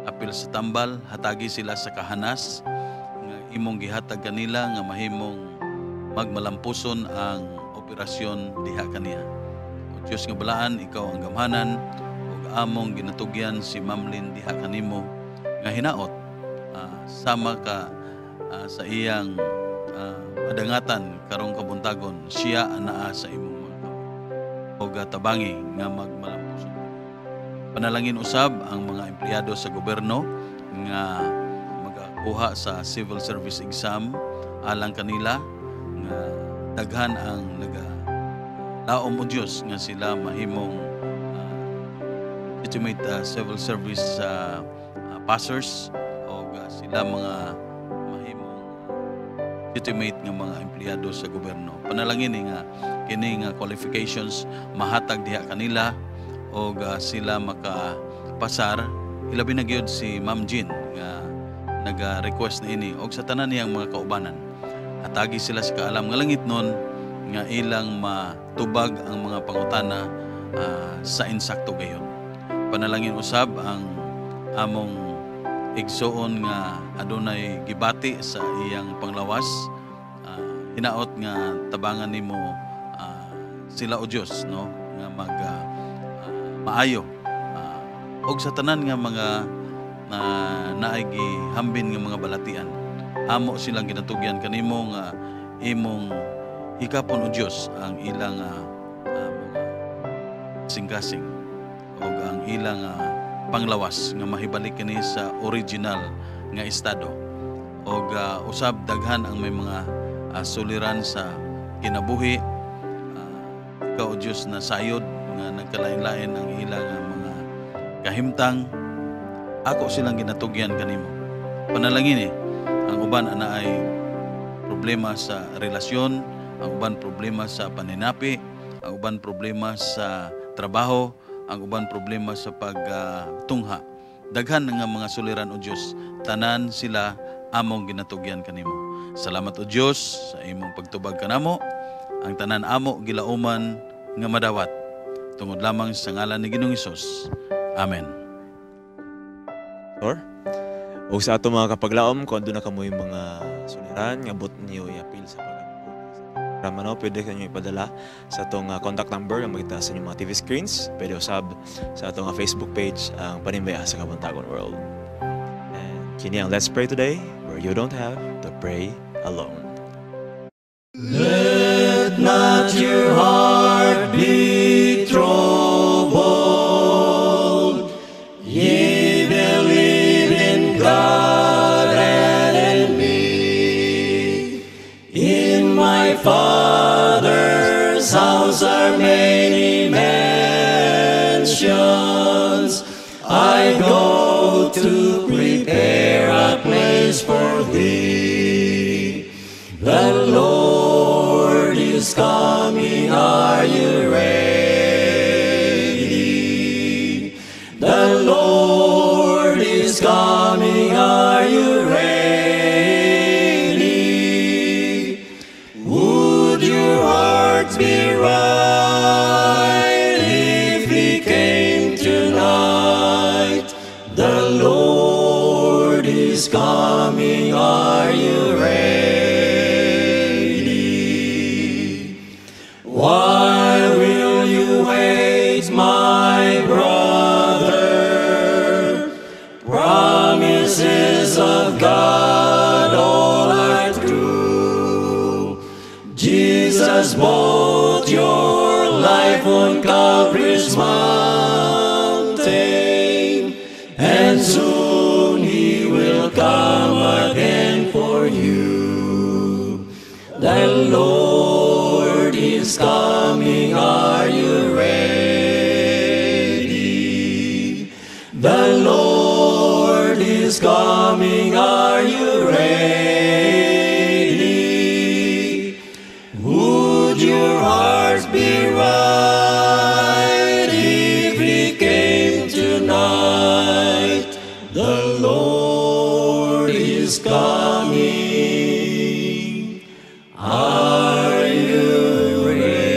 apil sa tambal, hatagi sila sa kahanas nga imong gihatag kanila nga mahimong magmalampuson ang operasyon diha kaniya. O Dios nga balaan, ikaw ang gamhanan ug among ginatugyan si Ma'am Lynn diha kanimo nga hinaot sama ka sa iyang padangatan karong kabuntagon, siya anaa sa imong mga kamot og tabangi nga magmalampuson. Panalangin usab ang mga empleyado sa gobyerno nga magakuha sa civil service exam alang kanila, nga daghan ang naga laom o Dios nga sila mahimong legitimate civil service passers o sila mga mahimong legitimate nga mga empleyado sa gobyerno. Panalangin ni nga kini nga qualifications mahatag diha kanila og sila makapasar, ilabi na gyud si Ma'am Jean nga naga-request na ini og sa tanan niyang mga kaubanan. Hatagi sila sa kaalam nga langit nun nga ilang matubag ang mga pangutana sa insakto gayon. Panalangin usab ang among igsuon nga adunay gibati sa iyang panglawas. Hinaot nga tabangan nimo sila o Dios, no, nga mag maayo og sa tanan nga mga na naay gihambin nga mga balatian, amo silang ginatugyan kanimo nga imong hikapon o Dios ang ilang mga singkasing og ang ilang panglawas nga mahibalik kini sa original nga estado. Og usab daghan ang may mga suliran sa kinabuhi. Ikaw o Dios na sayod nga nagkalain-lain ang ilang mga kahimtang, ako silang ginatugyan kanimo. Panalangin ang uban ana ay problema sa relasyon, ang uban problema sa paninapi, ang uban problema sa trabaho, ang uban problema sa pagtungha. Daghan nga mga suliran o Dios, tanan sila among ginatugyan kanimo. Salamat o Dios sa imong pagtubag kanamo. Ang tanan amo gilauman nga madawat tungod lamang sa ngalan ni Ginoong Hesus. Amen. Or og sa ato mga kapaglaom, kung aduna kamoy mga suliran nga but niyo i-appeal sa programa, no, pwede kanyo ipadala sa atong contact number nga makita sa inyong mga TV screens. Pwede usab sa atong Facebook page, ang Panimbaya sa Kabuntagon World. And kini ang Let's Pray Today, where you don't have to pray alone. Let not your heart be troubled. Ye believe in God and in me. In my Father's house are many mansions. I go to prepare a place for thee. The Lord is coming, are you ready? The Lord is coming, are you ready? Would your hearts be right if he came tonight? The Lord is coming, are you ready? Why will you wait, my brother? Promises of God all are true. Jesus bought your life on Calvary's mountain, and soon he will come again for you. The Lord is coming, are you ready? The Lord is coming, are you ready? Would your hearts be right if he came tonight? The Lord is coming. Are you ready?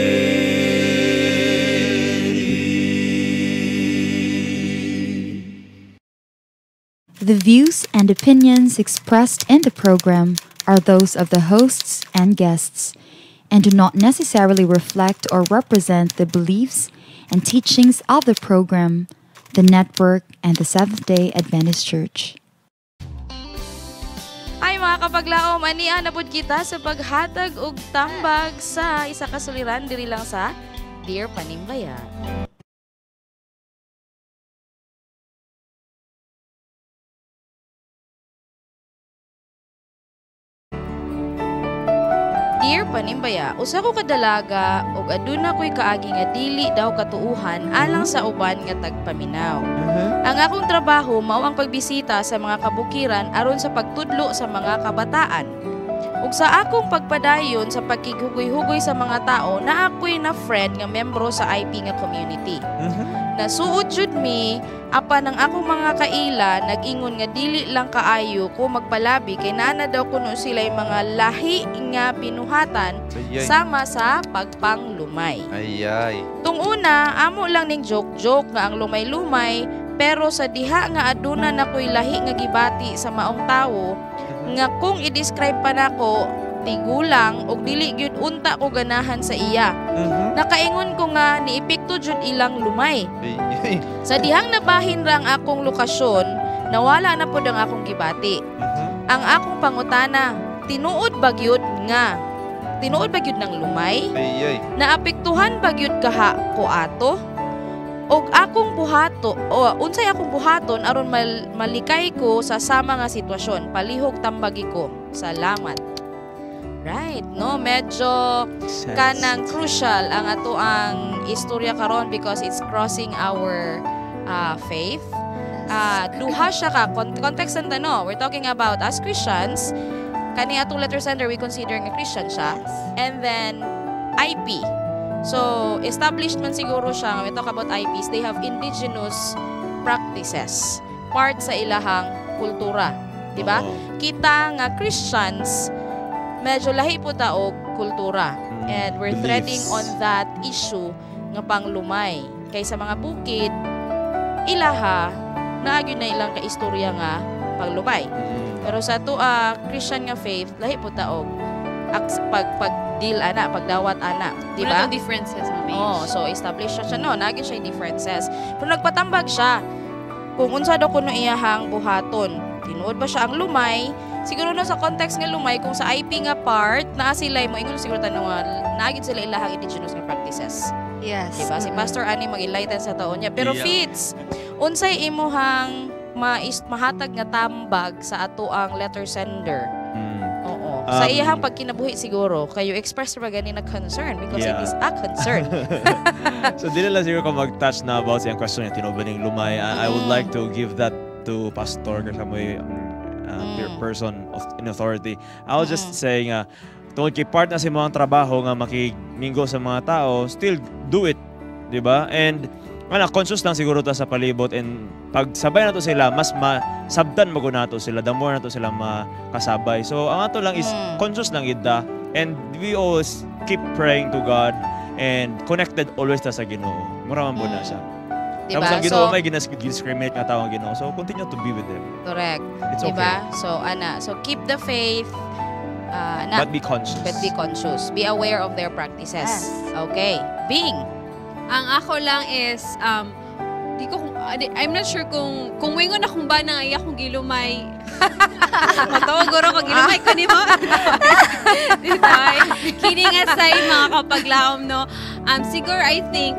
The views and opinions expressed in the program are those of the hosts and guests and do not necessarily reflect or represent the beliefs and teachings of the program, the network, and the Seventh-day Adventist Church. Ay mga kapaglaom, ania na pud kita sa paghatag og tambag sa isa ka suliran diri lang sa Dear Panimbaya. Dear Panimbaya, usa ko kadalaga ug aduna ko'y kaagi nga dili daw katuuhan alang sa uban nga tagpaminaw. Ang akong trabaho mao ang pagbisita sa mga kabukiran aron sa pagtudlo sa mga kabataan. Ug sa akong pagpadayon sa pagkighugoy-hugoy sa mga tao, naa ko'y na friend nga membro sa IP nga community. Nasuod jud mi apan ang akong mga kaila nag-ingon nga dili lang kaayo ko magpalabi kay naa na daw kuno sila'y mga lahi nga binuhatan Ayay. sama sa pagpanglumay. Ayay. Tung una, amo lang ning joke-joke nga ang lumay-lumay, pero sa diha nga aduna na ko'y lahi nga gibati sa maong tawo, nga kung i-describe pa nako, tigulang og dili gyud unta ko ganahan sa iya. Nakaingon ko nga niepekto jud ilang lumay. Ayay. Sa dihang nabahin ra ang akong lokasyon, nawala na pod ang akong gibati. Ang akong pangutana, tinuod ba gyud nga? Tinuod ba gyud ng lumay? Ayay. Naapektuhan ba gyud kaha ko ato? Og akong buhato, o unsay akong buhaton aron malikay ko sa sama nga sitwasyon? Palihog tambagi ko. Salamat. Right, no, medyo kanang crucial ang ato ang istorya karon because it's crossing our faith. Duha siya ka context and no, we're talking about as Christians, kani atong letter sender we consider nga Christian siya. And then IP. So, established man siguro siya, we talk about IPs, they have indigenous practices, part sa ilahang kultura, di ba? Kita nga Christians, medyo lahi po ta og kultura. And we're Beliefs. Threading on that issue nga panglumay. Kaysa mga bukid, ilaha, naagyo na ilang kaistorya nga panglumay. Pero sa ato Christian nga faith, lahi po ta og pag deal ana, pagdawat ana, di ba? Wala tong differences, Ma'am Age. Oh, so established siya no, naagyo siya differences. Pero nagpatambag siya kung unsa daw kuno iyahang buhaton. Tinuod ba siya ang lumay? Siguro no sa context nga lumay kung sa IP nga part naa sila mo ingon siguro tanong nga naagid sila ilahang indigenous nga practices. Yes. Diba? Si Pastor ani mag-enlighten sa taon niya. Pero Yeah. Fitz, unsay imuhang mahatag nga tambag sa ato ang letter sender? Oo. Sa iyahang pagkinabuhi siguro, kayo express ra gani na concern because it is a concern. So dili lang siguro ko mag-touch na about siyang question niya, tinuod ba ning lumay. I would like to give that to Pastor kasi mo'y person in authority. I was just saying nga, tungod kay part na sa imong trabaho nga makigminggo sa mga tao, still do it, di ba? And ana, conscious lang siguro ta sa palibot and pag sabay nato sila, mas masabtan mo nato sila, the more nato sila makasabay. So ang ato lang is conscious lang gid ta and we always keep praying to God and connected always ta sa Ginoo. Mura man po na siya. Diba? Tapos ang Ginoo So- may discriminate nga tao ang Ginoo. So continue to be with them. Correct. It's Diba? okay. So ana, so keep the faith. Na, But be conscious. But be conscious. Be aware of their practices. Okay. Bing. Ang ako lang is, di ko kung, I'm not sure kung moingon akong ba na iya akong gilumay. Matawag guro ko gilumay ko nimo. Diba? Kini nga say mga kapaglaom no. Siguro I think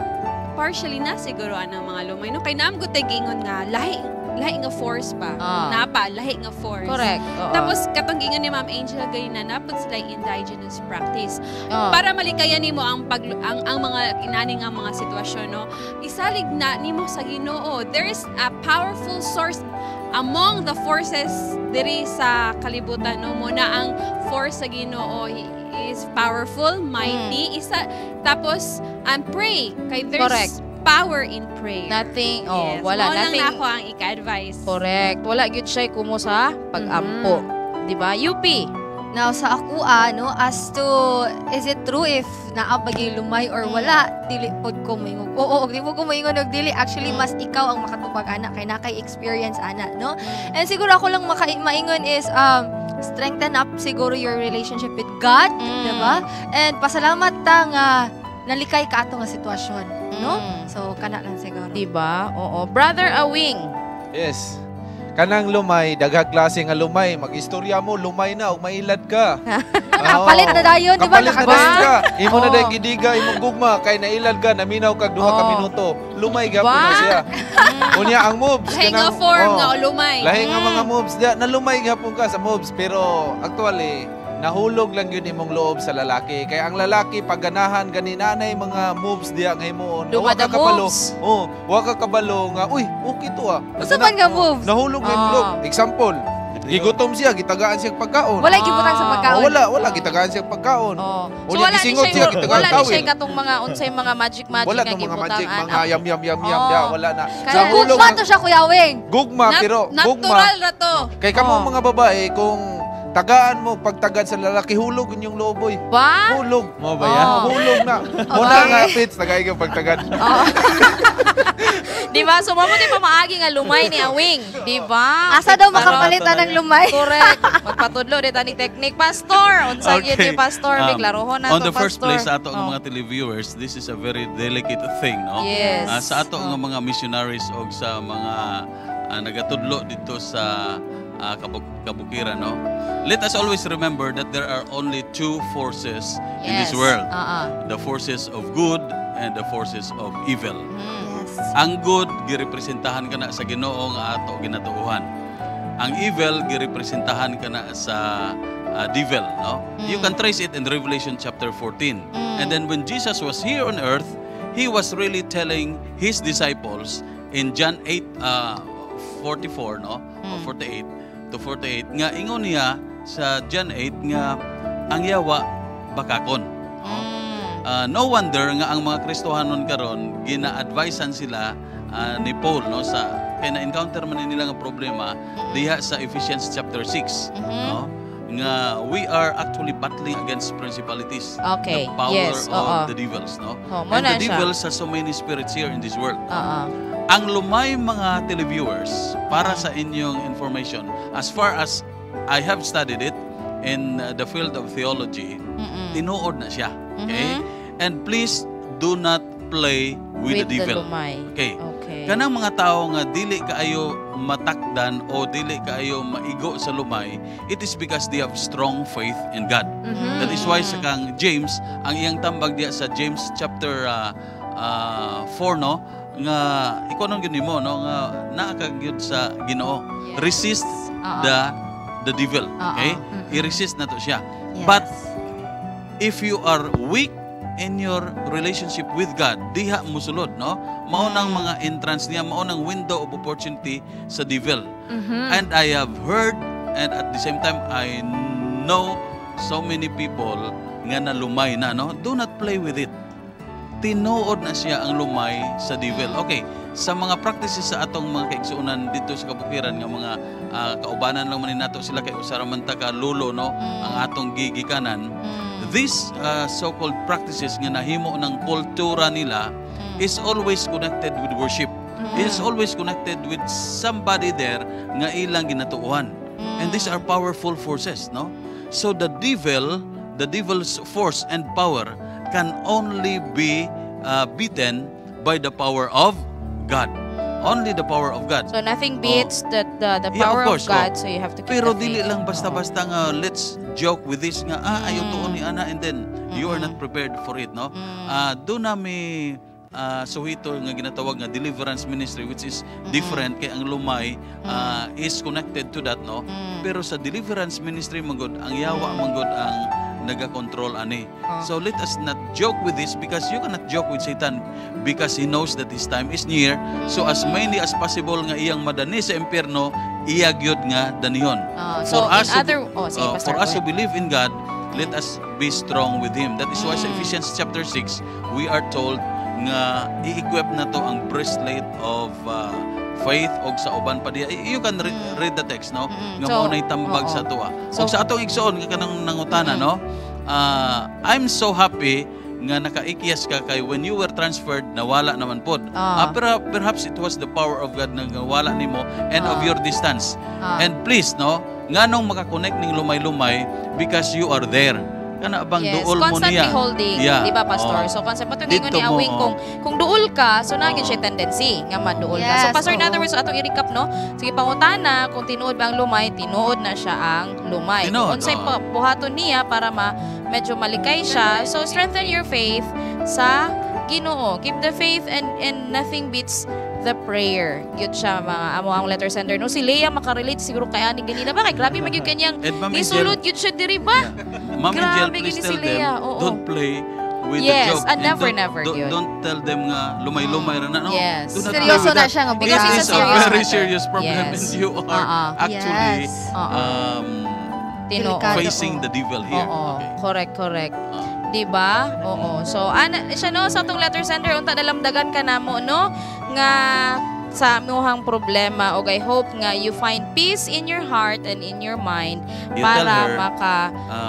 partially na siguro anang mga lumay no kay naam gud tay giingon nga lahi lahi nga force pa. Napa lahi nga force. Correct. Oo. Tapos katong giingon ni Ma'am Angel gayna napod sila yung indigenous practice. Para malikayan nimo ang pag ang mga inani nga mga sitwasyon no. Isalig na nimo sa Ginoo. There is a powerful source among the forces diri sa kalibutan no mo na ang force sa Ginoo is powerful, mighty. Isa tapos and pray kay there's Correct. power in prayer. Nothing, oh, Yes. wala. Mao lang Nothing. na ako ang ika-advise. Correct. Wala gyud siya kumo sa pag-ampo. Diba? UP. Now, sa ako, no, as to, is it true if naa ba gyud lumay or wala, dili pod ko moingon. Oo, di mo ko moingon og dili. Actually, mas ikaw ang makatupag ana kay nakay experience ana, no? And siguro ako lang maingon is strengthen up siguro your relationship with God, diba? And pasalamat ta nga Nalikay ka ato nga sitwasyon, no? So kana lang siguro. Diba? Oo. Brother Awing. Yes. Kanang lumay, daghang klase nga lumay. Mag-istorya mo, lumay na, ug mailad ka. Nakapalit na dayon, di ba? Kapalit na dayon ka. Imo na Oo. dayon gidiga, imong gugma, kay nailad ka, naminaw kag 2 ka minuto. Lumay gapon na Ba? siya. Unya ang moves. Lahi nga form nga o lumay. Lahi nga mga moves. Diya, nalumay gapon ka sa moves, pero actually, nahulog lang yun imong loob sa lalaki. Kaya ang lalaki, pag ganahan, ganinanay mga moves diya nga himuon. Wa Dumada ka kabalo. moves. Oh, wa ka kabalo nga, uy, okay to ah. Usa man nga moves? Nahulog na imong loob. Example, gigutom siya, gitagaan siya pagkaon. Wala gibutang sa pagkaon. Oh, wala, wala gitagaan siya pagkaon. Oh. So Unya, wala ni gisingot siya, siya, gitagaan wala ni tawil. siya katong mga unsay mga magic magic Wala nga tong mga gibutang. magic, ah. mga yam yam yam yam, Oo. ya, wala na. So, Nahulog gugma to siya, Kuya Wing. Gugma, pero gugma. Natural ra to. Kay kamo mga babae, kung tagaan mo, pagtagad sa lalaki, hulog inyong loob, oy. Ba? Hulog. Mo ba yan? Oh. Hulog na. Muna nga, Pits, tagay ka pagtagad. Di ba? So mamo di pa maagi nga lumay ni Awing, di ba? Asa daw makapalit ng lumay? Correct. Magpatudlo di tani technique, Pastor. Unsa gyud ni Pastor, biglarohon na On to, the first Pastor. place, sa ato nga Oh. mga televiewers, this is a very delicate thing, no? Yes. Sa ato nga mga missionaries og sa mga nagatudlo dito sa kabukiran, no? Let us always remember that there are only two forces in this world. The forces of good and the forces of evil. Ang good girepresentahan kana sa Ginoo nga ato ginatuohan. Ang evil girepresentahan kana sa devil, no? You can trace it in Revelation chapter 14. And then when Jesus was here on earth, he was really telling his disciples in John 8 44, no? O 48 to 48 nga ingon niya sa John 8 nga ang yawa bakakon. No wonder nga ang mga Kristohanon karon gina-advisean sila ni Paul, no, sa kay na-encounter man nila nga problema diha sa Ephesians chapter 6, no, nga we are actually battling against principalities, the power of the devils, no, Oh, mo and na the siya. devils has so many spirits here in this world. Oo. Ang lumay, mga televiewers, para sa inyong information, as far as I have studied it in the field of theology, tinuod na siya, okay? And please do not play with With the the devil. lumay. Okay. Okay. Kanang mga tao nga dili kaayo matakdan o dili kaayo maigo sa lumay, it is because they have strong faith in God. That is why sa kang James, ang iyang tambag diya sa James chapter 4, no, nga ikaw gyud nimo, no, nga naa ka gyud sa Ginoo. Resist the devil, okay? I-resist na to siya. But if you are weak in your relationship with God, diha musulod, no? Mao nang mga entrance niya, mao nang window of opportunity sa devil. And I have heard and at the same time I know so many people nga nalumay na, no? Do not play with it. Tinuod na siya ang lumay sa devil. Okay, sa mga practices sa atong mga kaigsuonan dito sa kabukiran nga mga kaubanan lang man ni nato sila kay usa ra man ta ka lulo, no, ang atong gigikanan. These so-called practices nga nahimo ng kultura nila is always connected with worship. Is always connected with somebody there nga ilang ginatuohan. And these are powerful forces, no? So the devil's force and power can only be beaten by the power of God. Only the power of God. So nothing beats the Yeah, power of course, of God. oh. So you have to keep Pero the dili faith. lang basta-basta nga let's joke with this nga ayaw tuon ni ana and then you are not prepared for it, no? Do nami suhito nga ginatawag nga deliverance ministry, which is different kay ang lumay is connected to that, no? Pero sa deliverance ministry manggod ang yawa manggod ang nagakontrol ani. So let us not joke with this because you cannot joke with Satan because he knows that his time is near. So as many as possible nga iyang madani sa impyerno, iya gyud nga danihon. So in oh, sige, Pastor, For go us who ahead. believe in God, let us be strong with Him. That is why sa Ephesians chapter 6, we are told nga i-equip na to ang breastplate of faith og sa uban pa diya. You can read the text, no? Nga So, mao nay tambag sa tuwa. So, Og sa atong igsoon nga kanang nangutana, no? I'm so happy nga nakaikyas ka kay when you were transferred nawala naman pod. Pero perhaps it was the power of God nga nawala nimo and of your distance. And please, no, nganong makakonect ning lumay-lumay because you are there. Kana bang Yes, duol mo constantly niya. Holding, di ba, Pastor? Oo. So concept mo Dito ingon ni mo, Awing oo. kung duol ka, so naa gyud siya tendency nga maduol ka. So Pastor, in other words, so atong i-recap, no? Sige, pangutana kung tinuod ba ang lumay, tinuod na siya ang lumay. Tinuod, Kung unsay oo. buhaton niya para ma medyo malikay siya. So strengthen your faith sa Ginoo. Keep the faith and nothing beats the prayer. Gyud siya, mga amo ang letter sender. No, si Leia makarelate siguro kay ani ganina ba, kay grabe man gyud kanyang And Ma'am nisulod gyud siya diri ba? Ma'am Angel, Grabe please gyud ni tell si Leia. them, Oo. don't play with Yes, the joke. and never, don't, never don't, yun. don't tell them nga lumay-lumay ra na. No, Yes. do not play Seryoso with na that. siya nga Because It it's a is a serious very matter. serious problem and you are actually Yes. Tinuod. facing the devil here. Oo. Correct, correct. 'Di ba? Oo. So ana siya, no, sa atong letter sender, unta nalamdagan ka namo, no, nga sa amuhang problema, og I hope nga you find peace in your heart and in your mind You tell para her, maka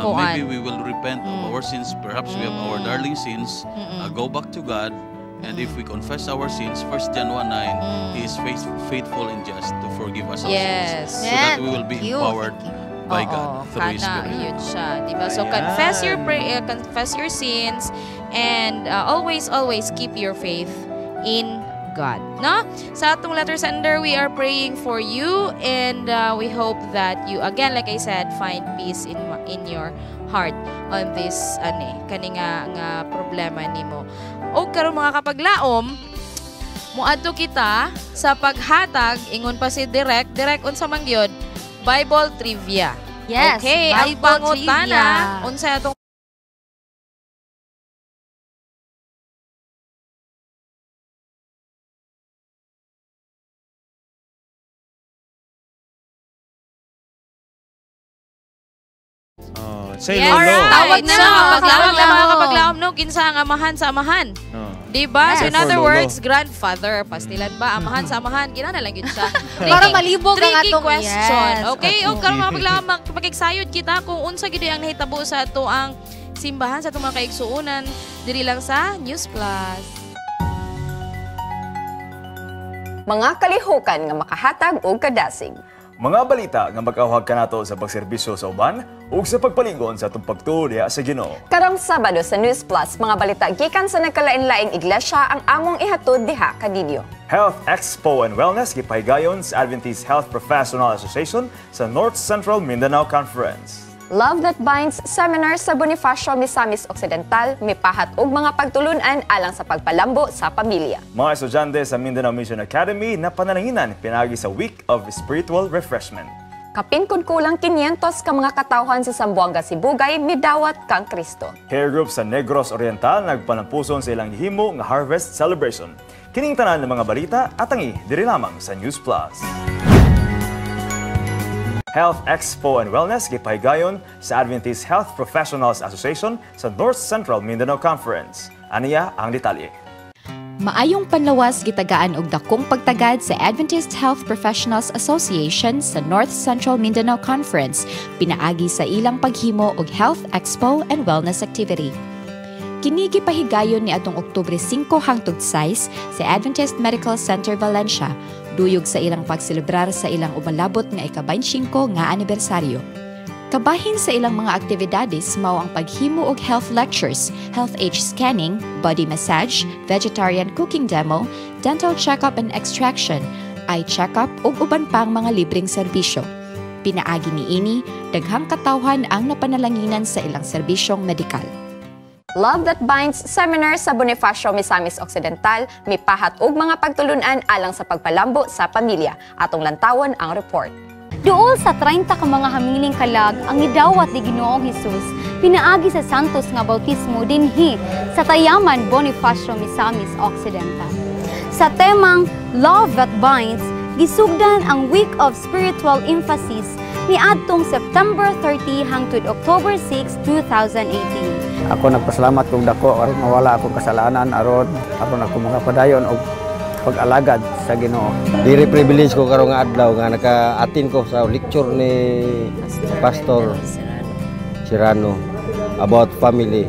kuan. Maybe we will repent of our sins. Perhaps we have our darling sins. Go back to God. And if we confess our sins, 1 John 1:9, He is faithful and just to forgive us our sins. So that we will be Thank you. empowered by Oo, God through His kana, Spirit. Yun siya, 'di ba? So Ayan. confess your sins and always, always keep your faith in God. No? Sa atong letter sender, we are praying for you and we hope that you, again, like I said, find peace in your heart on this ani kani nga problema nimo. O karon, mga kapaglaom, muadto kita sa paghatag, ingon pa si Direk, Direk, unsa man gyud? Bible trivia. Yes, Okay, ang Bible pangutana, trivia. Unsa atong Oh, say Yes. lolo. Tawag na So, mga kapaglaom, mga mga kapaglaom, no, kinsa ang amahan sa amahan? Oh. Di ba? So in Yes. other Lolo. words, grandfather. Pastilan ba? Amahan sa amahan. Ginana lang yun siya. Para malibog ang Tricky atong- question. Yes. Okay? O karon, mga kapaglaom, makigsayod kita kung unsa gid ang nahitabo sa ato ang simbahan, sa atong mga kaigsuonan diri lang sa News Plus. Mga kalihukan nga makahatag og kadasig. Mga balita nga mag-awhag kanato sa pagserbisyo sa uban ug sa pagpalingon sa atong pagtuo diha sa Ginoo. Karong Sabado sa News Plus, mga balita gikan sa nagkalain-laing iglesia ang among ihatod diha kaninyo. Health Expo and Wellness gipahigayon sa Adventist Health Professional Association sa North Central Mindanao Conference. Love That Binds Seminar sa Bonifacio, Misamis Occidental, mipahat og mga pagtulunan alang sa pagpalambo sa pamilya. Mga estudyante sa Mindanao Mission Academy na panalanginan pinaagi sa Week of Spiritual Refreshment. Kapin kun kulang 500 ka mga katawhan sa Zamboanga Sibugay midawat kang Kristo. Care group sa Negros Oriental nagpanampuson sa ilang gihimo nga harvest celebration. Kining tanan ng mga balita atangi diri lamang sa News Plus. Health Expo and Wellness gipahigayon sa Adventist Health Professionals Association sa North Central Mindanao Conference. Aniya ang detalye. Maayong panlawas, gitagaan og dakong pagtagad sa Adventist Health Professionals Association sa North Central Mindanao Conference pinaagi sa ilang paghimo og Health Expo and Wellness Activity. Kini gipahigayon ni atong Oktubre 5 hangtod 6 sa Adventist Medical Center Valencia, duyog sa ilang pagselebrar sa ilang umalabot nga ika-25 nga anibersaryo. Kabahin sa ilang mga aktibidades mao ang paghimo og health lectures, health age scanning, body massage, vegetarian cooking demo, dental check-up and extraction, eye check-up ug uban pang mga libreng serbisyo. Pinaagi niini, daghang katawhan ang napanalanginan sa ilang serbisyong medikal. Love That Binds Seminar sa Bonifacio, Misamis Occidental, mipahat og mga pagtulunan alang sa pagpalambo sa pamilya. Atong lantawon ang report. Duol sa 30 ka mga hamiling kalag ang idawat ni Ginoong Hesus pinaagi sa santos nga bautismo dinhi sa Tayaman, Bonifacio, Misamis Occidental. Sa temang Love That Binds, gisugdan ang Week of Spiritual Emphasis niadtong September 30 hangtod October 6, 2018. Ako nagpasalamat kog dako aron mawala akong kasalanan, aron aron ako makapadayon og pag-alagad sa Ginoo. Diri privilege ko karong nga adlaw nga naka-attend ko sa lecture ni Pastor Serrano about family,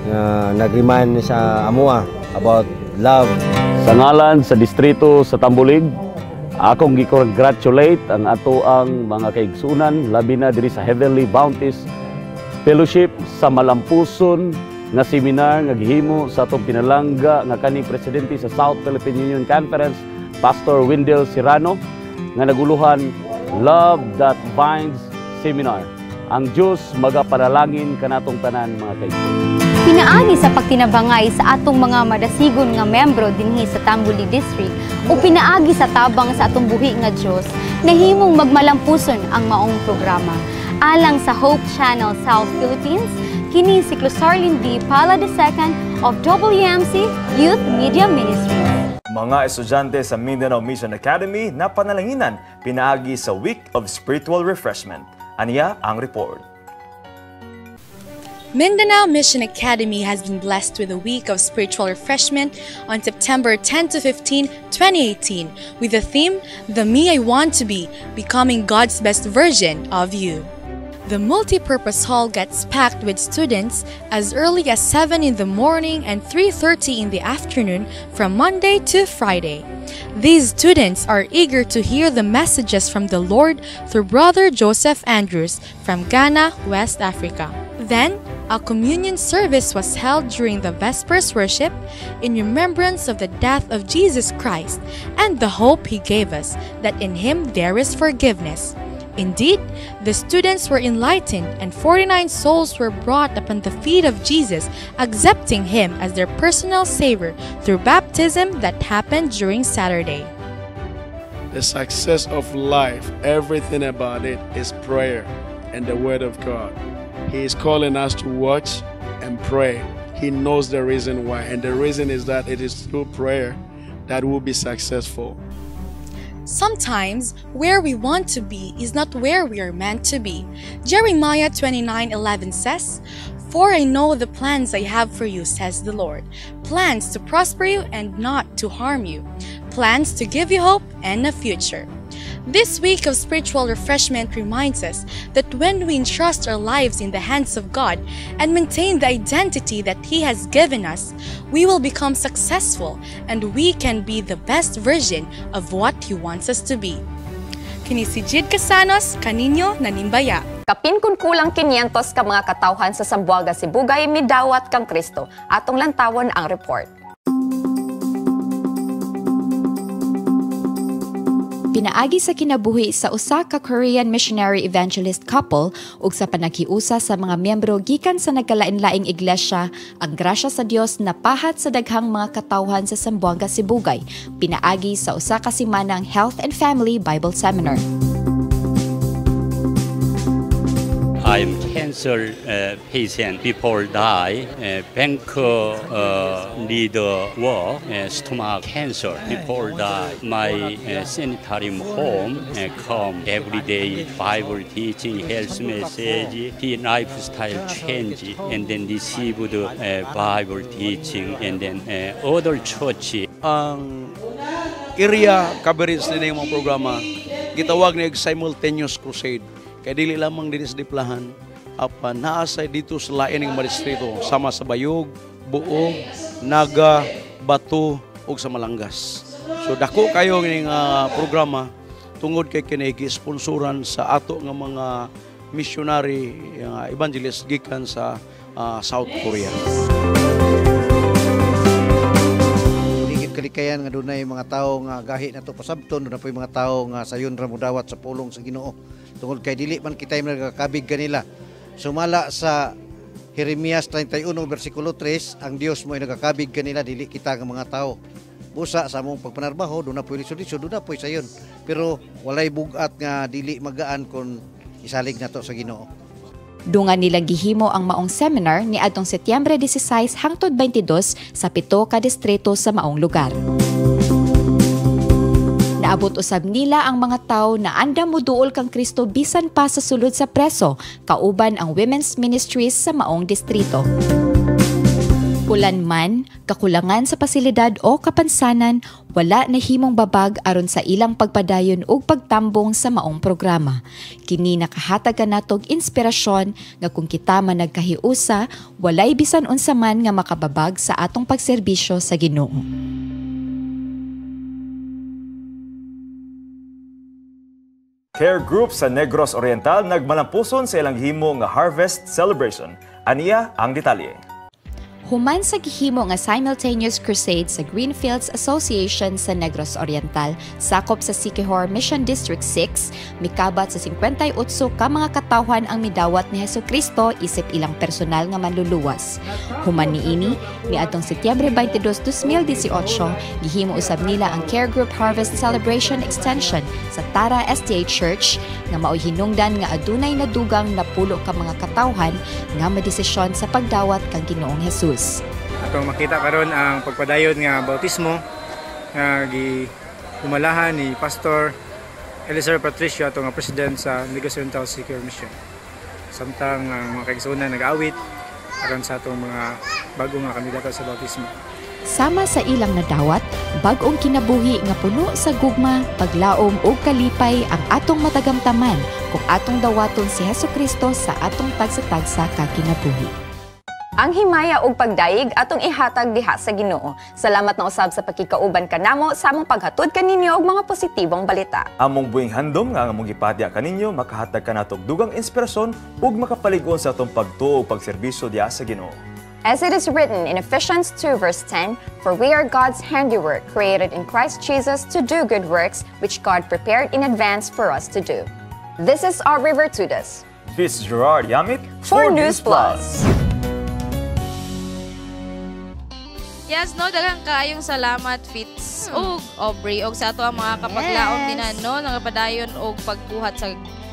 nga nag-remind ni sa amoa about love. Sa ngalan sa distrito sa Tambulig, akong gi-congratulate ang ato ang mga kaigsunan, labi na diri sa Heavenly Bounties Fellowship sa malampuson nga seminar nga gihimo sa atong pinalangga nga kaning presidente sa South Philippine Union Conference, Pastor Wendell Serrano, nga naguluhan Love That Binds Seminar. Ang Diyos magapanalangin kanatong tanan, mga kaigsoon. Pinaagi sa pagtinabangay sa atong mga madasigon nga membro dinhi sa Tambuli District o pinaagi sa tabang sa atong buhi nga Dios, nahimong magmalampuson ang maong programa. Alang sa Hope Channel South Philippines, kini si Closarlin D. Pala II of WMC Youth Media Ministries. Mga estudyante sa Mindanao Mission Academy na panalanginan pinaagi sa Week of Spiritual Refreshment. Aniya ang report. Mindanao Mission Academy has been blessed with a week of spiritual refreshment on September 10 to 15, 2018, with the theme, "The Me I Want to Be, Becoming God's Best Version of You." The multi-purpose hall gets packed with students as early as 7 in the morning and 3:30 in the afternoon from Monday to Friday. These students are eager to hear the messages from the Lord through Brother Joseph Andrews from Ghana, West Africa. Then, a communion service was held during the Vespers worship in remembrance of the death of Jesus Christ and the hope he gave us that in him there is forgiveness. Indeed, the students were enlightened and 49 souls were brought upon the feet of Jesus, accepting him as their personal savior through baptism that happened during Saturday. The success of life, everything about it is prayer and the Word of God. He is calling us to watch and pray. He knows the reason why, and the reason is that it is through prayer that we'll be successful. Sometimes, where we want to be is not where we are meant to be. Jeremiah 29:11 says, "For I know the plans I have for you," says the Lord, "plans to prosper you and not to harm you, plans to give you hope and a future." This week of spiritual refreshment reminds us that when we entrust our lives in the hands of God and maintain the identity that He has given us, we will become successful and we can be the best version of what He wants us to be. Kini si Jid Casanos, kaninyo nanimbaya. Kapin kun kulang 500 ka mga katawhan sa Zamboanga Sibugay midawat kang Kristo. Atong lantawon ang report. Pinaagi sa kinabuhi sa usa ka Korean missionary evangelist couple ug sa panaghiusa sa mga miyembro gikan sa nagkalain-laing iglesia, ang grasya sa Dios napahat sa daghang mga katawhan sa Zamboanga Sibugay, pinaagi sa usa ka simanang Health and Family Bible Seminar. I'm cancer patient before die. Bank leader work stomach cancer before die. My sanitarium home come every day Bible teaching, health message, he lifestyle change, and then receive the Bible teaching, and then other church. Ang area coverage nila yung mga programa, gitawag na simultaneous crusade. Kaya dili lamang din sa Diplahan, apan naasay dito sa lain ng mga distrito, sama sa Bayog, Buog, Naga, Bato, ug sa Malangas. So dako kayo ng programa tungod kay kini sponsoran sa ato nga mga missionary evangelist gikan sa South Korea. Kalikayan nga dunay mga tawo nga gahi nato pasabton, dunay poy mga tawo nga sayon ra modawat sa pulong sa Ginoo tungod kay dili man kitay nagakabig kanila. Sumala sa Jeremias 31 bersikulo 3, ang Dios mo ay nagakabig kanila, dili kita nga mga tawo. Busa sa among pagpanarbaho, dunay poy lisod-lisod, dunay poy sayon, pero walay bug-at nga dili magaan kon isalig nato sa Ginoo. Dungan nilang gihimo ang maong seminar ni adtong Setyembre 16 hangtod 22 sa 7 ka distrito sa maong lugar. Naabot usab nila ang mga tawo na andam moduol kang Kristo bisan pa sa sulod sa preso, kauban ang women's ministries sa maong distrito. Ulan man, kakulangan sa pasilidad o kapansanan, wala nahimong babag aron sa ilang pagpadayon ug pagtambong sa maong programa. Kini nakahatag kanatog inspirasyon nga kung kita man nagkahiusa, walay bisan unsa man nga makababag sa atong pagserbisyo sa Ginoo. Care Group sa Negros Oriental nagmalampuson sa ilang himo nga harvest celebration. Aniya ang detalye. Human sa gihimo nga simultaneous crusade sa Greenfields Association sa Negros Oriental, sakop sa Siquijor Mission District 6, mikabat sa 58 ka mga katawhan ang midawat ni Hesus Kristo isip ilang personal nga manluluwas. Human niini, niadtong Setyembre 22, 2018, gihimo usab nila ang Care Group Harvest Celebration Extension sa Tara SDA Church nga maoy hinungdan nga adunay nadugang 10 ka mga katawhan nga madesisyon sa pagdawat kang Ginoong Hesus. Atong makita karon ang pagpadayon nga bautismo nga gihumalahan ni Pastor Eliezer Patricio, atong nga president sa Negros Oriental Siquijor Mission. Samtang ang mga kaigsuonan nag-awit aron sa atong mga bago nga kandidato sa bautismo. Sama sa ilang nadawat, bag-ong kinabuhi nga puno sa gugma, paglaom ug kalipay ang atong matagamtaman kung atong dawaton si Hesus Kristo sa atong tagsa-tagsa ka kinabuhi. Ang himaya ug pagdayeg atong ihatag diha sa Ginoo. Salamat na usab sa pakikauban kanamo sa among paghatod kaninyo og mga positibong balita. Among buhing handom nga ang among gipadya kaninyo makahatag kanato og dugang inspirasyon ug makapalig-on sa atong pagtuo ug pagserbisyo diha sa Ginoo. As it is written in Ephesians 2 verse 10, "For we are God's handiwork, created in Christ Jesus to do good works, which God prepared in advance for us to do." This is Aubrey Vertudes. This is Gerard Yamit for News Plus. Yes, no, daghang kaayong salamat, Fitz ug Aubrey, ug sa ato ang mga kapaglaom dinan, no, nagapadayon og pagbuhat sa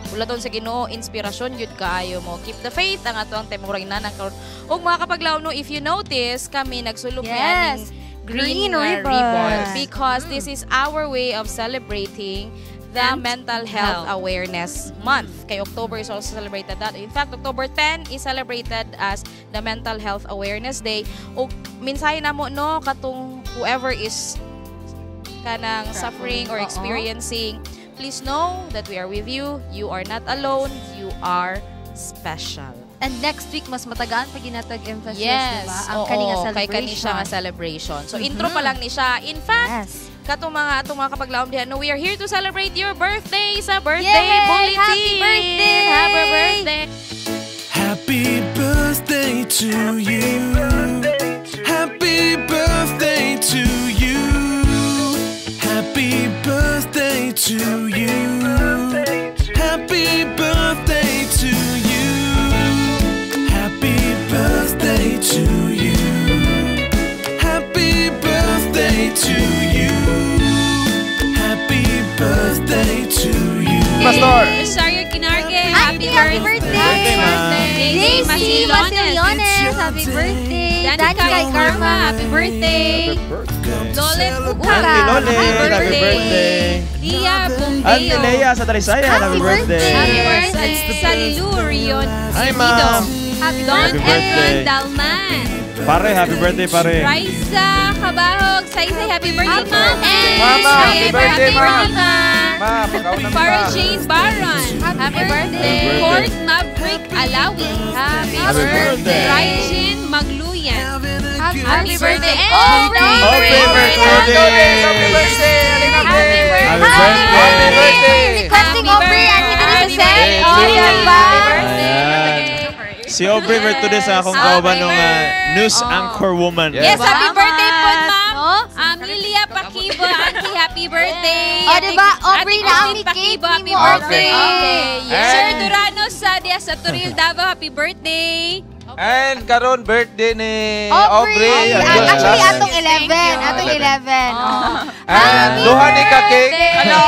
bulaton sa Ginoo, inspirasyon gyud kaayo mo. Keep the faith ang ato ang tema murag inana karon. Ug mga kapaglaom, no, if you notice, kami nagsulub green, Green nga ribbon. Ribbon because this is our way of celebrating the Mental Health Health. Awareness Month. Kay October is also celebrated that. In fact, October 10 is celebrated as the Mental Health Awareness Day. O mensahe namo, no, katong whoever is kanang suffering or experiencing, please know that we are with you. You are not alone. You are special. And next week, mas matagaan pa ginatag emphasis, Yes, di ba? Ang oo, kani nga kay celebration. Kani siya nga celebration. So, intro pa lang ni siya. In fact, katong mga atong mga kapaglaom diha, no, we are here to celebrate your birthday sa birthday Yay! bulletin. Happy birthday! Happy birthday! Happy birthday to you. Happy birthday to you. Happy birthday to you. Happy birthday to you. Happy birthday to you. Happy birthday to you. Happy birthday to you. Pastor. Rosario Quinarque, happy, happy birthday! Daisy Daisy Masiliones, Masiliones, happy birthday! Danica Danica Karma, happy birthday! Lolet Uka, Auntie Lolet, happy birthday! Lia Bumbeo, Auntie Lea sa Talisaya, happy birthday! Happy birthday! Salilu Rion Hi, ma'am. Happy Don Happy birthday. Edmond Dalman. Pare, happy birthday, pare. Raisa Kabahog, Saysay, happy birthday, Ma'am. Mama, happy birthday, Happy Ma'am. Ma. Ma, pagkaon na. Farah Jane Baron, happy birthday. Happy birthday. Court Maverick Alawi, happy Happy birthday. Raijin Magluyan, Happy birthday. Aubrey! Happy birthday! Happy birthday! Happy birthday! Happy birthday! Happy birthday! Requesting Aubrey, and hindi na sa Happy send. Oh, birthday. diba? Ayan. Si Aubrey Vertudes ang akong kauban ng news anchor woman. Yes, happy birthday po, ma'am. No? Lilia Pakibo, auntie, happy birthday. Oh, diba? Aubrey Ate na ang Christine cake Pakibo, happy ni mo. birthday. Okay. Yes. Sir Durano sa Dia sa Turil, Davao, happy birthday. And karon birthday ni Aubrey! Aubrey. Ah, actually, Yes. atong 11. Atong 11. Oh. And duha ni ka cake. Hello,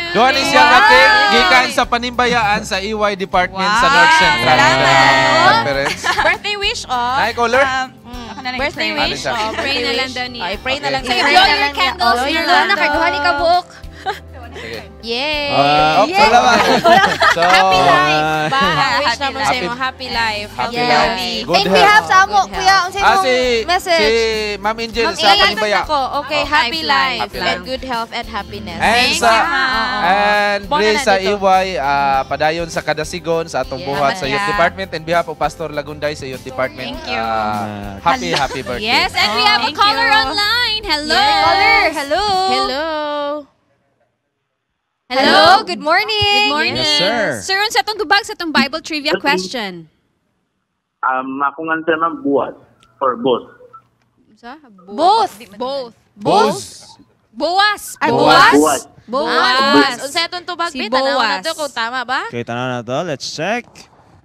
Duha ni siya ka cake gikan sa panimbayaan sa EY department sa North Central Salamat. Conference. Birthday wish, oh. Nay caller. Birthday Ano wish, siya? oh. Pray Birthday na lang wish. daw niya. Ay, pray na lang Say, niya. blow your candles Blow your na lang. Na, kay duha ni kabuok. Sige. Yay! Ah, Oh, wala ba? So, Happy life! Bye! Wish Happy naman sa imo, happy life. Happy Healthy life. Good And we have health. sa amo, kuya, ang Ah, imong si, message. si Ma'am Angel Ma'am sa Angel. Panimbaya. Ako, okay, happy life, Happy life. and good health and happiness. And sa and Bona Grace na sa dito. EY, padayon sa Kadasigon sa atong buhat sa Youth Yeah. Department and behalf of Pastor Lagunday sa Youth Department. Thank you. Happy happy birthday. Yes, and we have a Thank caller you. online. Hello. Yes. Caller, hello. Hello. Hello, good morning. Good morning. Yes, sir. Sir, unsa atong tubag sa atong Bible trivia question? Akong answer, ma'am, buwas or both. Unsa? Both. Both. Both. Boas. Ay, Boas. Boas. Boas. Unsa atong tubag Si bi? Tanaw na Boaz. to kung tama ba? Okay, tanaw na to. Let's check.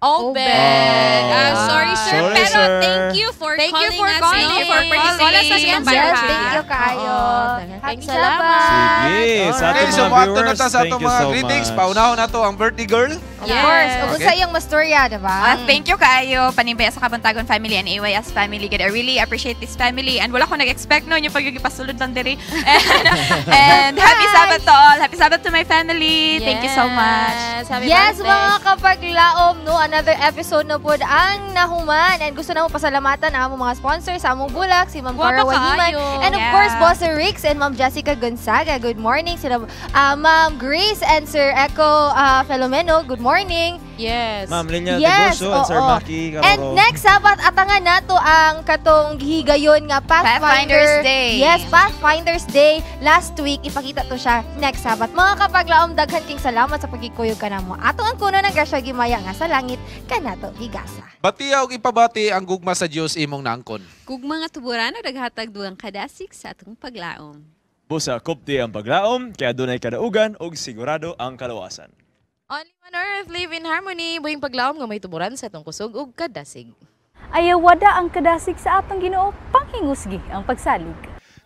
Obed. Oh. Ah, sorry, sir. Sorry, pero sir. thank you for Thank you calling for us. calling. Thank you for Yes. participating sa Yes, atong Bible yes, trivia. thank you kaayo. Thank Happy salamat. Sabbath. Sige, sa Okay, atong so mga moadto na viewers, ta sa thank atong you mga so greetings. much. Paunahon na to ang birthday girl. Of course. Ug unsa iyang mastorya, diba? Thank you kaayo Panimbaya sa Kabuntagon family and AYS family. Gid, I really appreciate this family and wala ko nag-expect no yung pagpasulod lang diri. And happy Sabbath to all. Happy Sabbath to my family. Thank you so much. Yes, happy Yes, birthday. mga kapaglaom, no, another episode na pod ang nahuman. And gusto na mo pasalamatan ang among mga sponsors sa among bulak, si Ma'am Cora Guwapa Wahiman, kaayo. and of course, Boss Rix and Ma'am Jessica Gonzaga. Good morning. Sila, Ma'am Grace and Sir Echo Felomeno, good morning. Yes. Ma'am Linya Yes, Tiburcio and Sir oo. Maki Karoro. And next Sabbath, atangan nato ang katong gihigayon nga Pathfinder Pathfinder's Day. Yes, Pathfinder's Day. Last week, ipakita to siya next Sabbath. Mga kapaglaom, daghan king salamat sa pagkikuyog kanamo. Atong ang kuno ng grasya gimaya nga sa langit kanato gigasa. Batiya og ipabati ang gugma sa Dios imong naangkon. Kug mga tuburan naghatag dugang kadasig sa atong paglaom. Busa kupti ang paglaom, kaya dunay kadaugan ug sigurado ang kalawasan. Only on earth, live in harmony. Buhing paglaom nga may tuburan sa atong kusog ug kadasig. Ayawada ang kadasig sa atong Ginoo, panghingusgi ang pagsalig.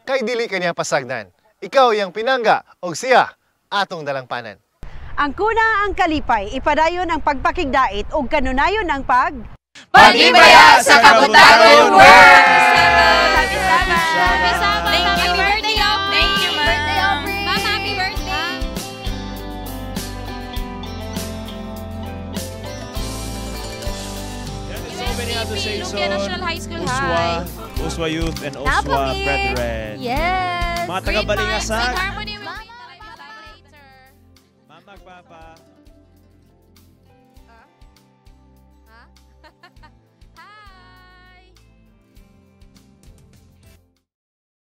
Kay dili kaniya pasagdan. Ikaw iyang pinangga og siya atong dalangpanan. Ang kuna ang kalipay, ipadayon ang pagpakigdait ug kanunayon ang pag Pagbibaya sa Kabuntagon World! Happy Sabbath! Happy Sabbath! Thank you. Happy birthday, Aubrey! Thank you, ma'am. Birthday, Aubrey! Ma'am, happy birthday! So many other Lumbia National High School, Uswa, hi. Uswa Youth and Uswa Napami! Brethren. Yes! Mga taga-Balingasag. In harmony with Mama, Papa.